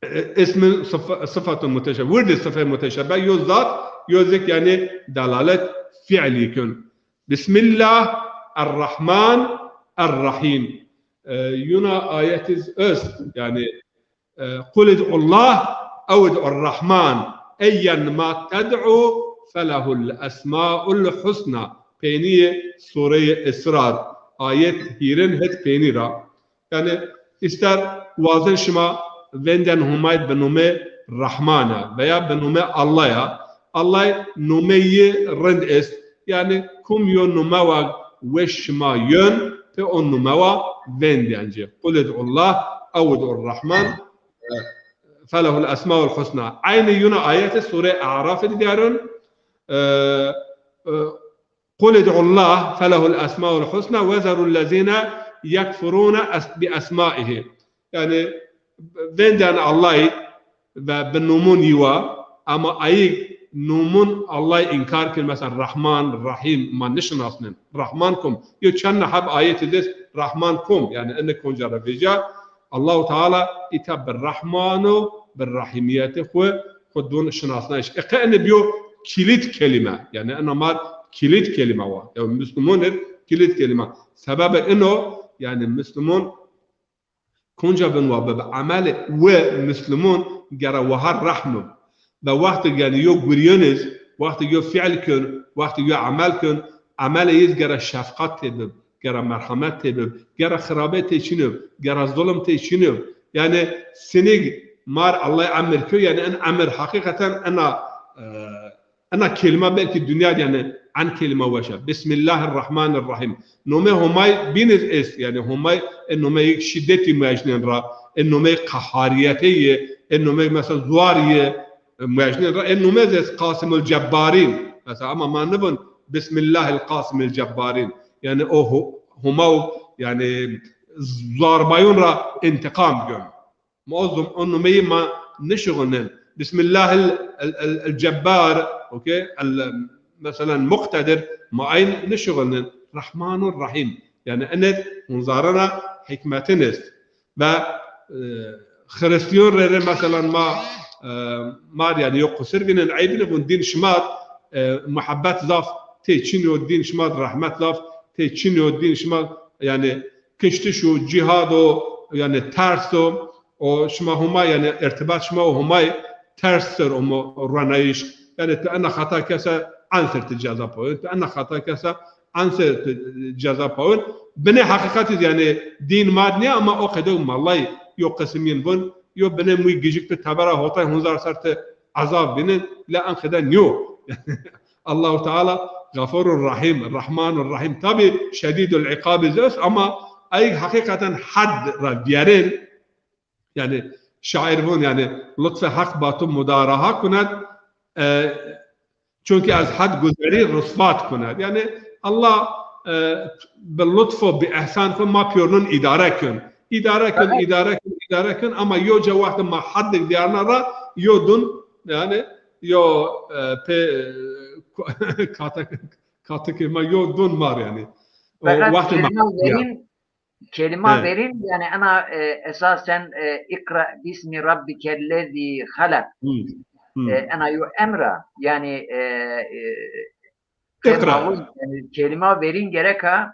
e, ismi sıfa-, sıfatun muteşebbih. Wirdî sıfê muteşebbih, yo zat, yo zik, yanî delalet fiilî kün. Bismillah, Errahman, Errahim. E, yuna ayetiz est, yani, e, Qul id'ullah ew id'urrahman, eyyen ma ted'u felehul esmaul husna. Peynî sureyê Isra, ayet hîrin het peynî ra. Yani ister wazin şima vêndên Humay bi nome Rahman a veya bi nome Allah ya. Allah nomeyî rind est. Yani kum yo nome wa weş şima yön, pê o nome wa vêndên ci. Qul id'ullah ew id'ur Rahman, e, felehul esmaul husna. Eynî yuna ayeti Sure A'raf di diyarun. E, e, Qul id'ullah felehul esmaul husna ve zerul lezine yekfurune es-, bi esmaihi. Yani vêndên Allahî ve bi nomun yi wa, ama ayîg nomun Allahî înkar kin, mesela Rahman, Rahîm, ma nişinasnin. Rahman kum? Yo çend heb ayetî dest Rahman kum? Yani ene konca ra vêca, Allahu Teala îta bi Rahman û bi Rahîmîyetê xwu, xwu dûn şinasnayiş. E, qe ene biyo kilît kelîme. Yani ena mar kilît kelîme wa. Ya Müslümanir kilît kelîme. Sebebê ino, yani Müslüman konca bin wa bi, bi emelê we Müslüman gera wahar rehm bi. Ve wextê yani yo guriyeniz, wextê yo fiil kön, wextê yo emel kön, emelê yiz gera şefqat tê bib, gera merhamet tê bib, gera xirabet tê çin ib, gera zulm tê çin ib. Yani sinig mar Allah emir kö, yani en emir hakikaten ena, e, ena kelime belki dünya yani en kelime weş a. Bismillahirrahmanirrahim. Nome Homay biniz est, yani Homay e nome yek şiddeti muecnen ra, e nome qehariyete ye, e nome mesela zuar ye, e, muecnen ra, e nome zes Qasimul Cebbarin. Mesela ama ma nibun Bismillahil Qasimil Cebbarin. Yani o ho-, Homaw, yani zarbayun ra intikam gön. Ma o zom-, o numeyi ma nişuğulnen. Bismillahil, el, el, el Cebbar, okey? El, mesela Muqtedir, ma ayn nişuğulnen. Rahmanur Rahim. Yani enet hunzarana hikmetin est. Ve, e, Hristiyon rê rê, mesela ma, e, mar yani yok kusur vînen, eyb nibun, din şima, e, muhabbet zaf tê çin yo, din şima rahmet zaf tê çin yo, din şima yani kiştiş o, cihad o, yani ters o, o şima Homa yani irtibat şima o Homay ters ser o mo-, ruenayiş. Yani tu ena xata kese ansir tu ceza pawin, tu ena xata kese ansir tu ceza pawin. Binê haqiqetiz yani din mad niye ama o qedew mallay yo qesim yin vun, yo binê muy gijik tu tebera hotay hunzar ser tu azab binin, la en qede niyo. Allahu Teala Gafurur Rahim, Rahmanur Rahim. Tabi şedîdul iqabiz est ama ay hakikaten had ra viyerên, yani şair vun yani lutfê Haq ba tu mudaraha kunet, e, çünkü ez had guzerî rusvat kunet. Yani Allah, e, bi lutf û bi ihsan xwu ma piyornun idare kön. İdare kön, idare kön, idare kön ama yo ca wextê ma haddik diyarna ra yo dun yani yo, e, pê, e, katek, katekê ma yo dun mar yani. O wextê ma kelîma verîn, kelîma verîn yani ena, e, esasen, e, ikra bismi rabbikellezî halak. E, ena yo emra yani, e, e, Ikra. Yani kelîma verîn gereka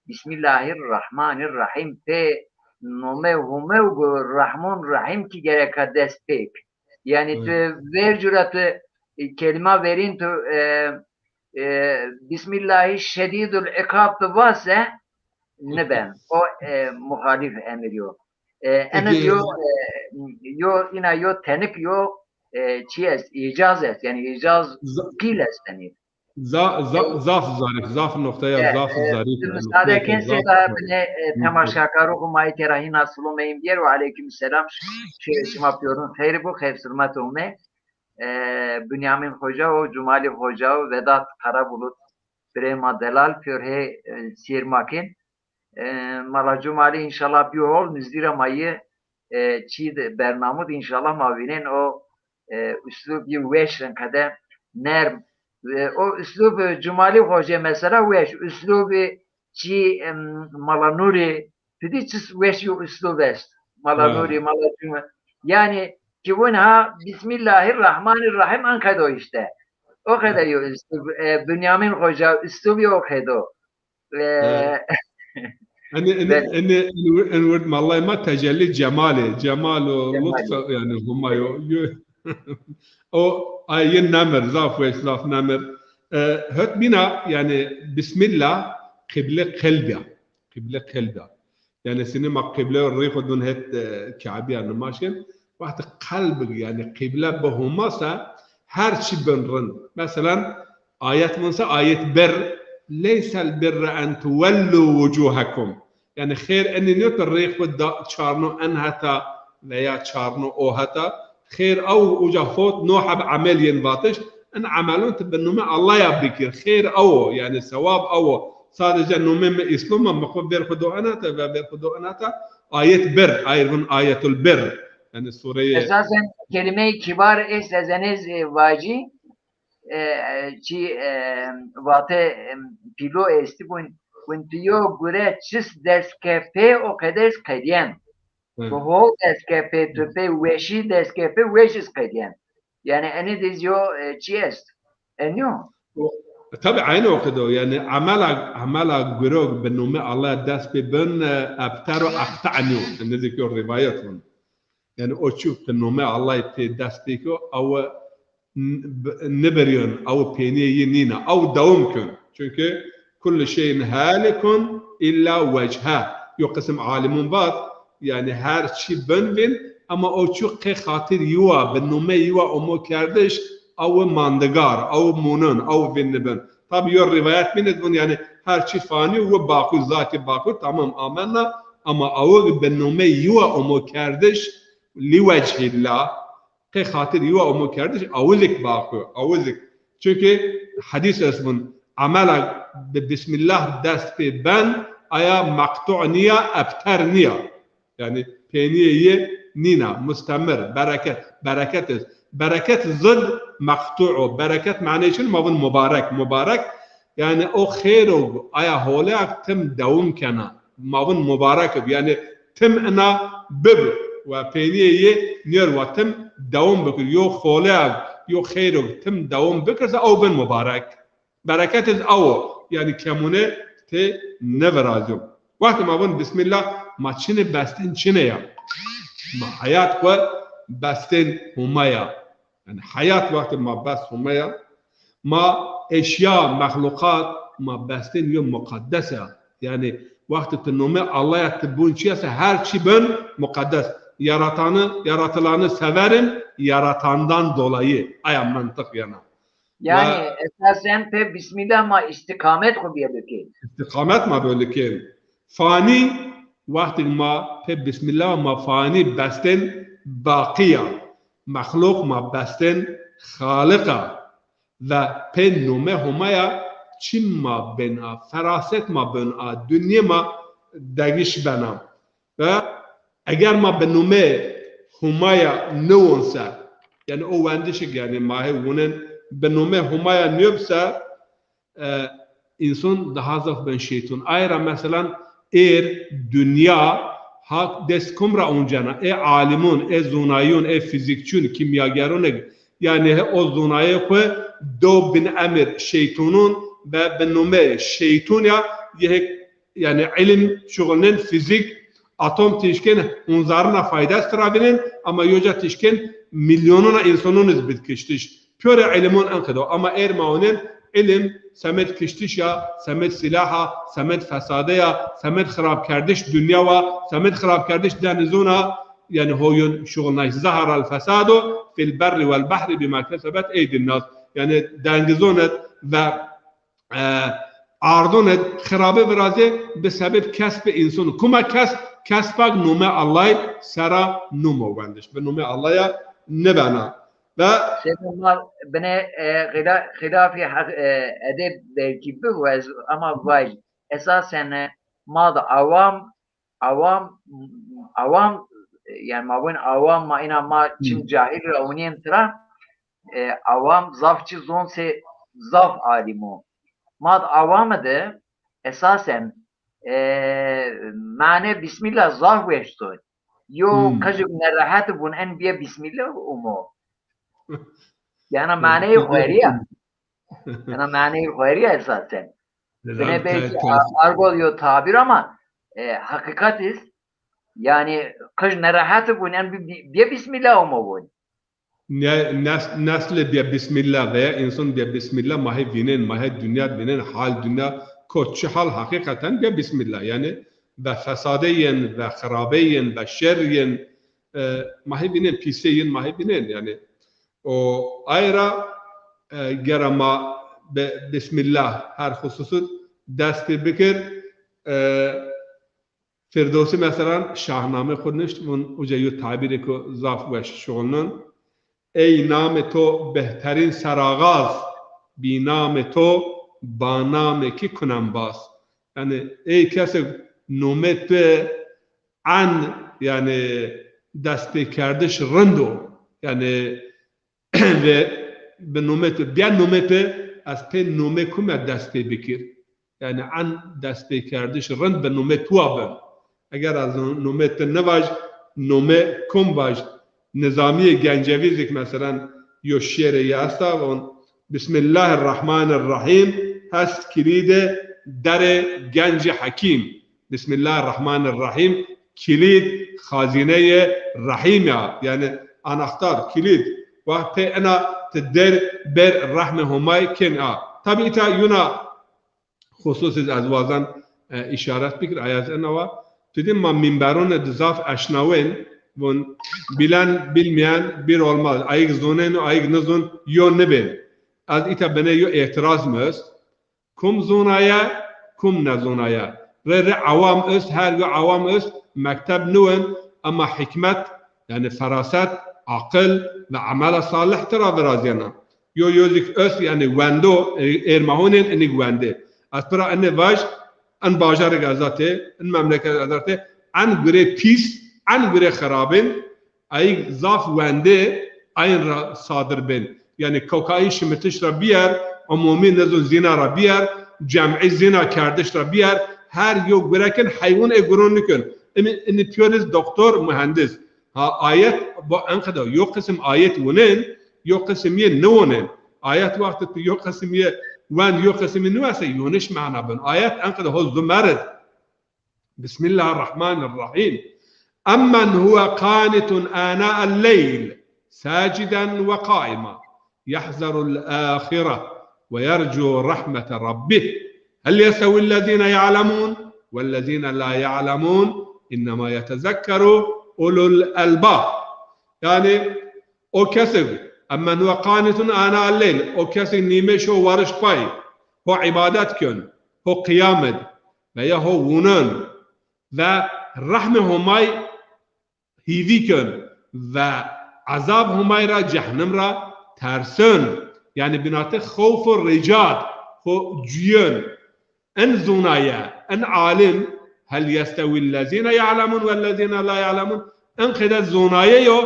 Bismillahirrahmanirrahim. Pê nomê Homew gu Rahmon Rahim ki gereka dest pêk. Yani tu vercu ra tu, e, kelîma verîn tu, e, e, Bismillahi şedîdul iqab tu vase niben. O, e, muhalif emir yo. E, ene yo, e, yo, ina yo tenik yo, e, çi est, îcaz est. Yani îcaz pîl est, yani. Za-, za-, zaf zarîf, zaf noqteya zaf zarîf. Ti misade ken seyda binê, e, temaşakarû xu ma yê têra hîna silomeyîn bîyer. Ve aleyküm selam. Şi-, şima piyorun xeyr bu, xeyr sirmet ome. E, Bünyamin Hoca û Cumali Hoca û Vedat Karabulut, birê ma delal piyor hê, e, sîr ma kên. E, Mala Cumali înşallah bîyo hol, nizdî ra ma yê, e, çî de, bernamû de înşallah ma vînên o, e, uslubî weş rin qede nerm. E, o uslub, e, Cumali Hoce mesela weş, uslubî çî, em, Mala Nurî, tu dî çi weş yo uslub est. Mala Nurî, Mala Cumali. Yani ki vun ha Bismillahirrahmanirrahim an qedo işte. O qede yo üslub, e, Bünyamin Hoca üslubî o qedo. E, Enê, enê, enê, enê wird mallayê ma tecellî cemalê. Cemal û lutf, yanî Homa yo. O ay yê nemir, zaf weş, zaf nemir. E, hot bîna, yanî Bismillah, qîble qelb ya. Qîble qelb ya. Yanî sinî ma qîble rî xwu dun het, e, Kabeya nimaşin. Wextî qelb, yanî qîble bi Homa se her çî bin rind. Meselan, ayet vun se ayet bir, "Leysel birre en tuwellu wucuhakum." Yanî xêr enî nîyo ke rê xwu da çarno en heta veya çarno o heta. Xêr ew uca hot no heb emel yên vatiş. In emelon ti bi nome Allah ya bikir. Xêr ew o, yanî sewab ew o. Sadece nome mi Îslam a, mi xwu vêr xwu do enata ve vêr xwu do enata. Ayet bir, ayr vun ayetul bir. Yanî sureyê. Esasen kelîmeyê kibar est ez enê, e, vacî, e, e, çî, e, vate, e, pîlo estî bun, bun tu yo gure çis dest ke pê o qede ez qedîyen. Hı. Ku hol dest ke pê tu pê weşî dest ke pê weş iz qedîyen. Yanî enê de zî yo, e, çî est. Enî yo. E, tabi aynî o qede o. Yanî emela, emela gurog bi nome Allah dest pê bin, e, ebter û aqta nîyo. Enê de ki o rivayet vun. Yanî o çî ke nome Allah pê dest pê ko, ew n-, b-, nibiryon, ew pênîyê yi nîna, ew dewam kin. Çünkü kullu şeyin halikun illa wechha. Yo qisim alimûn vat, yanî her çî bin vîn, ama o çî qê xatir yiwa, bi nome yiwa omo kerdiş, ew mandigar, ew munin, ew vîn nibin. Tabi yo rivayet bîn id vun, yanî her çî fanî wi baqû, zaki baqû, tamam amenna, ama ew bi nome yiwa omo kerdiş, li wechillah, qê xatir yiwa omo kerdiş, awizik baqû, awizik. Çünkü hedîs est vun, emela bi Bismillah dest pê ben, aya meqtu nîya, ebter nîya. Yanî pênîyê yi nîna, mustemir, bereket, bereket est. Bereket zid meqtu o. Bereket manê çin ma vun mubarek. Mubarek, yanî o xêr o, aya holeyak tim dewam kena. Ma vun mubarek ib. Yanî tim ina bib. Ve pênîyê yi nêr ve tim dewam bikir. Yo holeyak, yo xêr o, tim dewam bikirse ew bin mubarek. Bereket iz awo, yanî kemûne tê nevirazyo. Wextê ma vun Bismillah, ma çinê bestên çinê ya. Ma heyat xwu bestên Homa ya. Yanî heyat wextê ma best Homa ya. Ma eşya, mexluqat, ma bestên yo muqeddes ya. Yanî wextê ti nomê Allah ya ti bun çi ya se her çî bin muqeddes. Yaratanı, yaratılanı severim, yaratandan dolayı. Aya mentiq yena. Yanî esasen pê Bismillah ma îstîqamet xwu bîye bikên. Îstîqamet ma bîye bikên. Fanî, wextêk ma pê Bismillah ma fanî bestên Baqî ya. Mexluq ma bestên Xaliq a. Ve pê nomê Homa ya çim ma bên a, feraset ma bên a, dinyê ma degiş bena. Ve eger ma bi nomê Homa ya niwon se, yanî o wendişik yanî ma hê wunen bi nomê Homa ya niyob se, e, înson daha zaf ben şeytun. Ay ra meselan êr, dinya, hak dest kum ra uncena? Ê alimûn, ê zonayûn, ê fîzîkçûn, kîmyagerûn, yanî hê o zonayê xwu do bin emir şeytûnûn ve bi nomê şeytûn ya yê hê yanî îlim şuxulnên fîzîk, atom tîşkên hunzarina faydes tira vînên, ama yoca tîşkên mîlyonuna însonun iz bid kiştiş. Pîyorê îlimon en qedo. Ama êr ma onên îlim semed kiştiş ya, semed sîlah a, semed fesade ya, semed xirabkerdiş dinya wa, semed xirabkerdiş denizun a, yanî hoyun şuxulnayiş. Zehara el fesadu fil berri vel behri bima kesebet eydin nas. Yanî dengizon id ve e, ardon id xirabe virazê bi sebeb kesbê înson. Kuma kesb, kesbak nomê Allahî sera nimo wendiş. Bi nomê Allah ya nibena. Ve Seyda ma binê, e, xila-, xilafî heq, e, edê belkî bi ez ama vay. Esasen, e, ma da awam, awam, awam, e, yanî ma vun awam ma îna ma çim cahil ra unîyen tira, e, awam zaf çi zon se zaf alim o. Ma di awam de esasen, e, mane Bismillah zaf weş zon. Yo qejik nerehet bun en bîye Bismillah umo. Yanî maneyê xwerî ya. Ena maneyê xo erî esasen. Bine belkî a-, argo yo tabîr ama, e, heqîqet îst. Yanî qij nerehet bûn, yanî bi-, bi-, bîye bismîllah omo bûn. Ne-, nes-, neslê bîye bismîllah veya însan bîye bismîllah, ma hê vînên, ma hê dinya vînên, hal dinya kot çi hal, heqîqeten bîye bismîllah. Yanî ve fesadê yên, ve xirabê yên, ve şer yên, e, ma hê vînên, pîsê yên ma hê vînên. Yanî o ay ra, e, gera ma bi-, bismîllah her xususû dest pê bikir. E, Firdewsî, meselan, Şahname xwu nişt, vûn uca yo tabîrêko zaf weş şuxulnun. Ey namê to behterîn seragaz, bî namê to ba namê kî kunembaz. Yanî ey kesê nomê tu en, yanî destpêkerdiş rind o. Yanî ve bi nomê tu, bîya nomê tu, ez pê nomê kume dest pê bikir. Yanî en destpêkerdiş rind bi nomê tu wa bin. Eger ez nomê tu nivaj, nomê kum vaj? Nizamîyê Gencevî zî ki, meselan, yo şîîrê yi esta, von, Bismillahirrahmanirrahîm, hest kilîdê derê gencî hekîm. Bismillahirrahmanirrahîm, kilîd xazîneyê rehîm ya. Yanî anahtar, kilîd. Wext pê ina ti der ber rehmê Homay kên a. Tabî îta yuna xususî ez wazan, e, îşaret bikir, ayet ina wa. Tu dî ma mînberûne di zaf eşnawên, von bilen bilmeyen bir olmaz. Ayig zonên û ayig nizon yo nibên. Ez îta bine yo îtiraz mi est. Kum zonaye, kum nezonaye. Rê rê awam est, her yo awam est, mekteb niwin, ama hikmet, yanî feraset, aqil ve amela salih tira virazîyena. Yo yo zî ki est, yanî wendo, e, êr ma honên inik wendê. Ez pira inê vaj, in bajarêk ez atê, in memleket ez atê, en gurê pîs, en gurê xirabên, ayîg zaf wendê ayin ra sadir bên. Yanî kokaîn şimitiş ra bîyer, umumî nizon zîna ra bîyer, cemî zîna kerdiş ra bîyer, her yo gurekin heywûn ê guron nikin. Inî, inî pîyoriz doktor, muhendis. Ha, ayet bo enqede yo qisim ayet wunên, yo qisim yê niwonên. Ayet wextê tu yo qisim yê wend, yo qisim yê niwese, yoniş mana bin. Ayet enqede ho zu merid. بسم الله الرحمن الرحيم. أمن هو قانت آناء الليل ساجدا وقائما يحذر الآخرة ويرجو رحمة ربه هل يستوي الذين يعلمون والذين لا يعلمون إنما يتذكر أولو الألباب. Yanî o kesik, أمن هو قانت آناء الليل, o kesik nîme şo wariş pay, ho îbadet kön, ho qiyam id, veya ho wûnun ve rehmê Homay hîvî kön ve ezab Homay ra, cehnim ra tersön. Yanî binatê xewf û ricad ho cuyön. In zonaye, in alim, هل يستوي الذين يعلمون والذين لا يعلمون. In qede zonaye yo,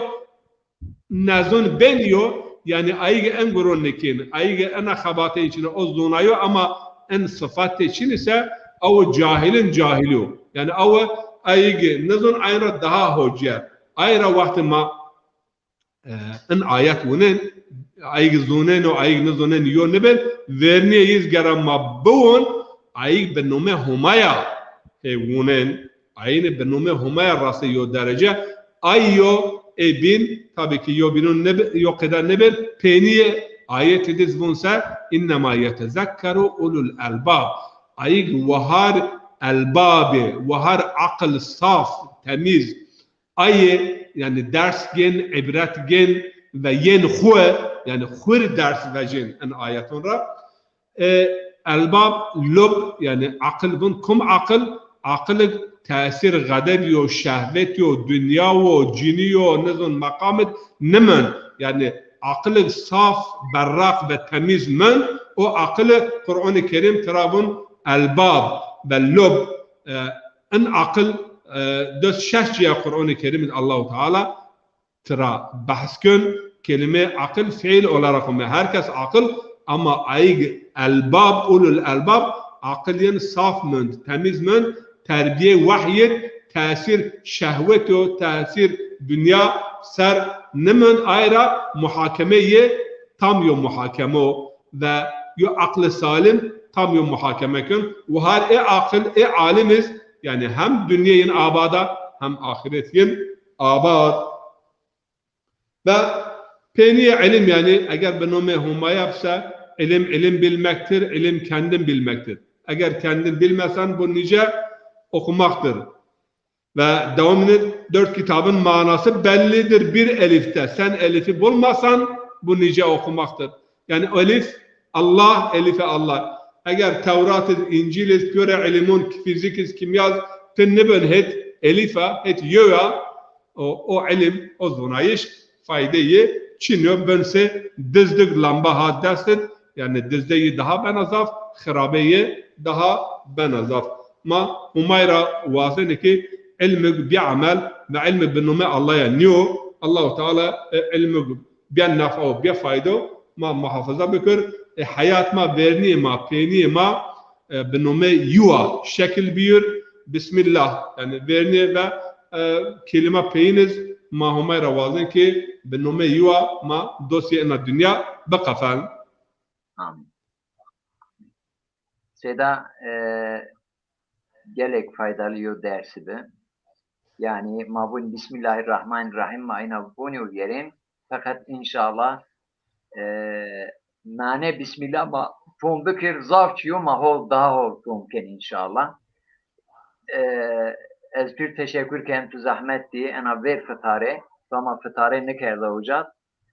nezon bên yo, yanî ayîge en guron nikên, ayîge ena xebatê çin o zonayo ama en sıfatê çin ise, awo cahilin cahilo. Yanî awo ayîge nezon ayin ra daha hoce. Ay ra wextê ma, e, in ayet wunen, ayîge zonen û ayîge nizonen yo nibin, vernîye yiz gera ma biwon, ayîge bi nomê Homaya hê wunen. Ayîne bi nomê Homaya rastê yo derece, ay yo ê bîn, tabî ki yo bînun nib-, yo qeda nibir, pênîye ayetê diz vun se, إنما يتذكر أولو الألباب. Ayîg wahar elbabê, wahar aqil saf, temîz. Ayê, yanî ders gên, îbret gên ve yên xwu, yanî xwir ders vecên in ayeton ra. E, elbab, lub, yanî aqil vun, kum aqil? Aqilig tesîr xedeb yo, şehvet yo, dinya wo, cinî yo, nizon meqamid nimon. Yanî aqilig saf, berraq ve temîz mon. O aqili Qur'anê Kerîm tira vun elbab ve lub. E, in aqil, e, dest şeş ciya Qur'anê Kerîm id Allahu Teala tira behs kön, kelîme aqil fiil olarak ome. Her kes aqil, ama ayig elbab, ulul elbab, aqil yin saf mend, temîz mend, terbîye wehyid, tesîr şehwet o, tesîr dinya ser nimend, ay ra muhakeme yê tam yo muhakeme o ve yo aqlê salim tam yo muhakeme kin. Û har ê aqil, ê alim iz, yanî hem dinya yin abad a, hem axiret yin abad. Ve peynîyê ilim, yanî eger bi nomê Homaya bi se, ilim, ilim bilmektir, ilim kendin bilmektir. Eger kendin bilmesen, bu nice okumaktır. Ve dewamını dört kitabın manası bellidir bir elifte. Sen elifi bulmasan, bu nice okumaktır. Yani elif, Allah, elife Allah. Eger Tewrat iz, İncil iz, piyore ilimon, fizik iz, kimya iz, ti nibin het elifa, het yoya, o, o ilim, o zonayış faydeyê çin yo, bin se dizdik lamba ha dest id, yani dizde yi daha bena zaf, xirabe yi daha bena zaf. Ma Humay ra wazenê ki ilmig bi amel ve ilmig bi nome Allah'a niyo. Allahu Teala, e, ilmig bi nefa û bi faydo ma muhafaza bikir. E, hayat ma, vernîyê ma, peynîyê ma, e, bi nome yuwa şekil biyir. Bismillah. Yani vernîyê ve, e, kelîma peyin iz ma Humay ra wazen ki bi nome yuwa ma dosyê ina dinya biqefel. Amin. Seyda, e, gelek faydalı yo dersi bi. Yani ma vun Bismillahirrahmanirrahim, ma ina vun yo vîyerên. Feqet inşallah, e, mane Bismillah ma fom bikir, zaf çiyo ma hol, daha hol fom ken inşallah. E, ez pir teşekkür ken, tu zahmet dî, ena ver fitare, ama fitare nikerda uca.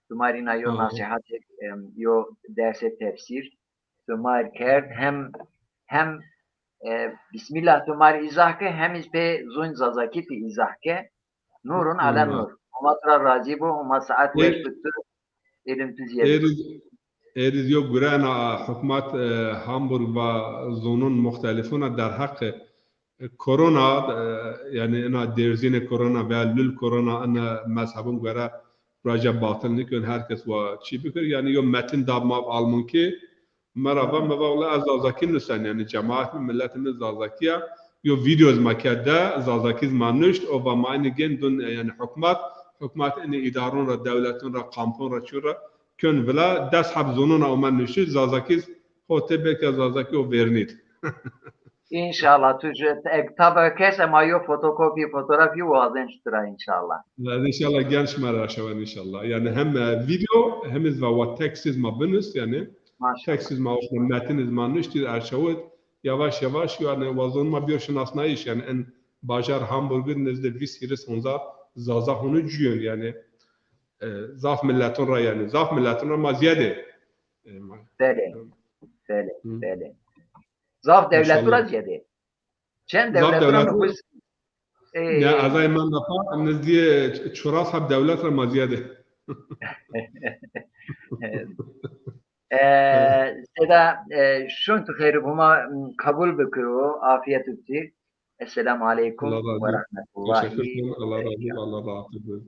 Tu ma rîna yo nasihat, em, yo derse tefsir tu ma kerd, hem, hem, e, Bismillah tu ma izah ke, hem iz pê zun Zazakî tu izah ke. Nurun ala nur. Homa tu ra razî bo, Homa saet weş bi tu, êrim tu zîyed. Êriz, êriz yo gure ena hukmat, e, Hamburg va zonun muxtelifuna derheqê, e, korona, e, yani ena dêrzînê korona veya lul korona ena mezhebun gore raca batil nikon, her kes wa çî bikir. Yani yo metin da ma Almankî, mera va, mi va wela ez Zazakî nusen, yani cemaat mi, milletê mi Zazakî ya. Yo video iz ma kerde, Zazakî iz ma nuşt, o va ma ini gên dun, yani hukmat, hukmat ini îdarun ra, dewletun ra, kampun ra, çu ra, kön vila, des heb zonun ra ome nuştiş, Zazakî iz ho tê belkî Zazakî o vernît. İnşallah. Tu ji, e, tabi kes ema yo fotokopi, fotoğrafî wazenc tu ra inşallah. Yani inşallah genç mera şewen inşallah. Yani hem, e, video hem iz va wa tekst iz ma binus yani. Maşallah. Tekst iz ma oxna, metin iz ma nuştî erşawit. Yavaş yavaş yani wa zon ma biyo şinasnayış yani en bajar Hamburg id nezdê vîst hîris honza Zaza hunu cuyun yani, e, zaf milletun ra yani. Zaf milletun ra ma ziyade. E, ma- Belê. Belê, belê. Zaf dewletu ra ziyade. Çend dewletu ra nufus, e, ya ezay menda pa nizdîyê çuras heb dewlet ra ma ziyade. E, Seda, e, şun tu xeyr, Homa, m, kabul bikiro, afiyet bikir. Esselamu aleykum ve rahmetullahi. Allah razı olsun. Teşekkür ederim. Allah razı olsun. Allah razı olsun.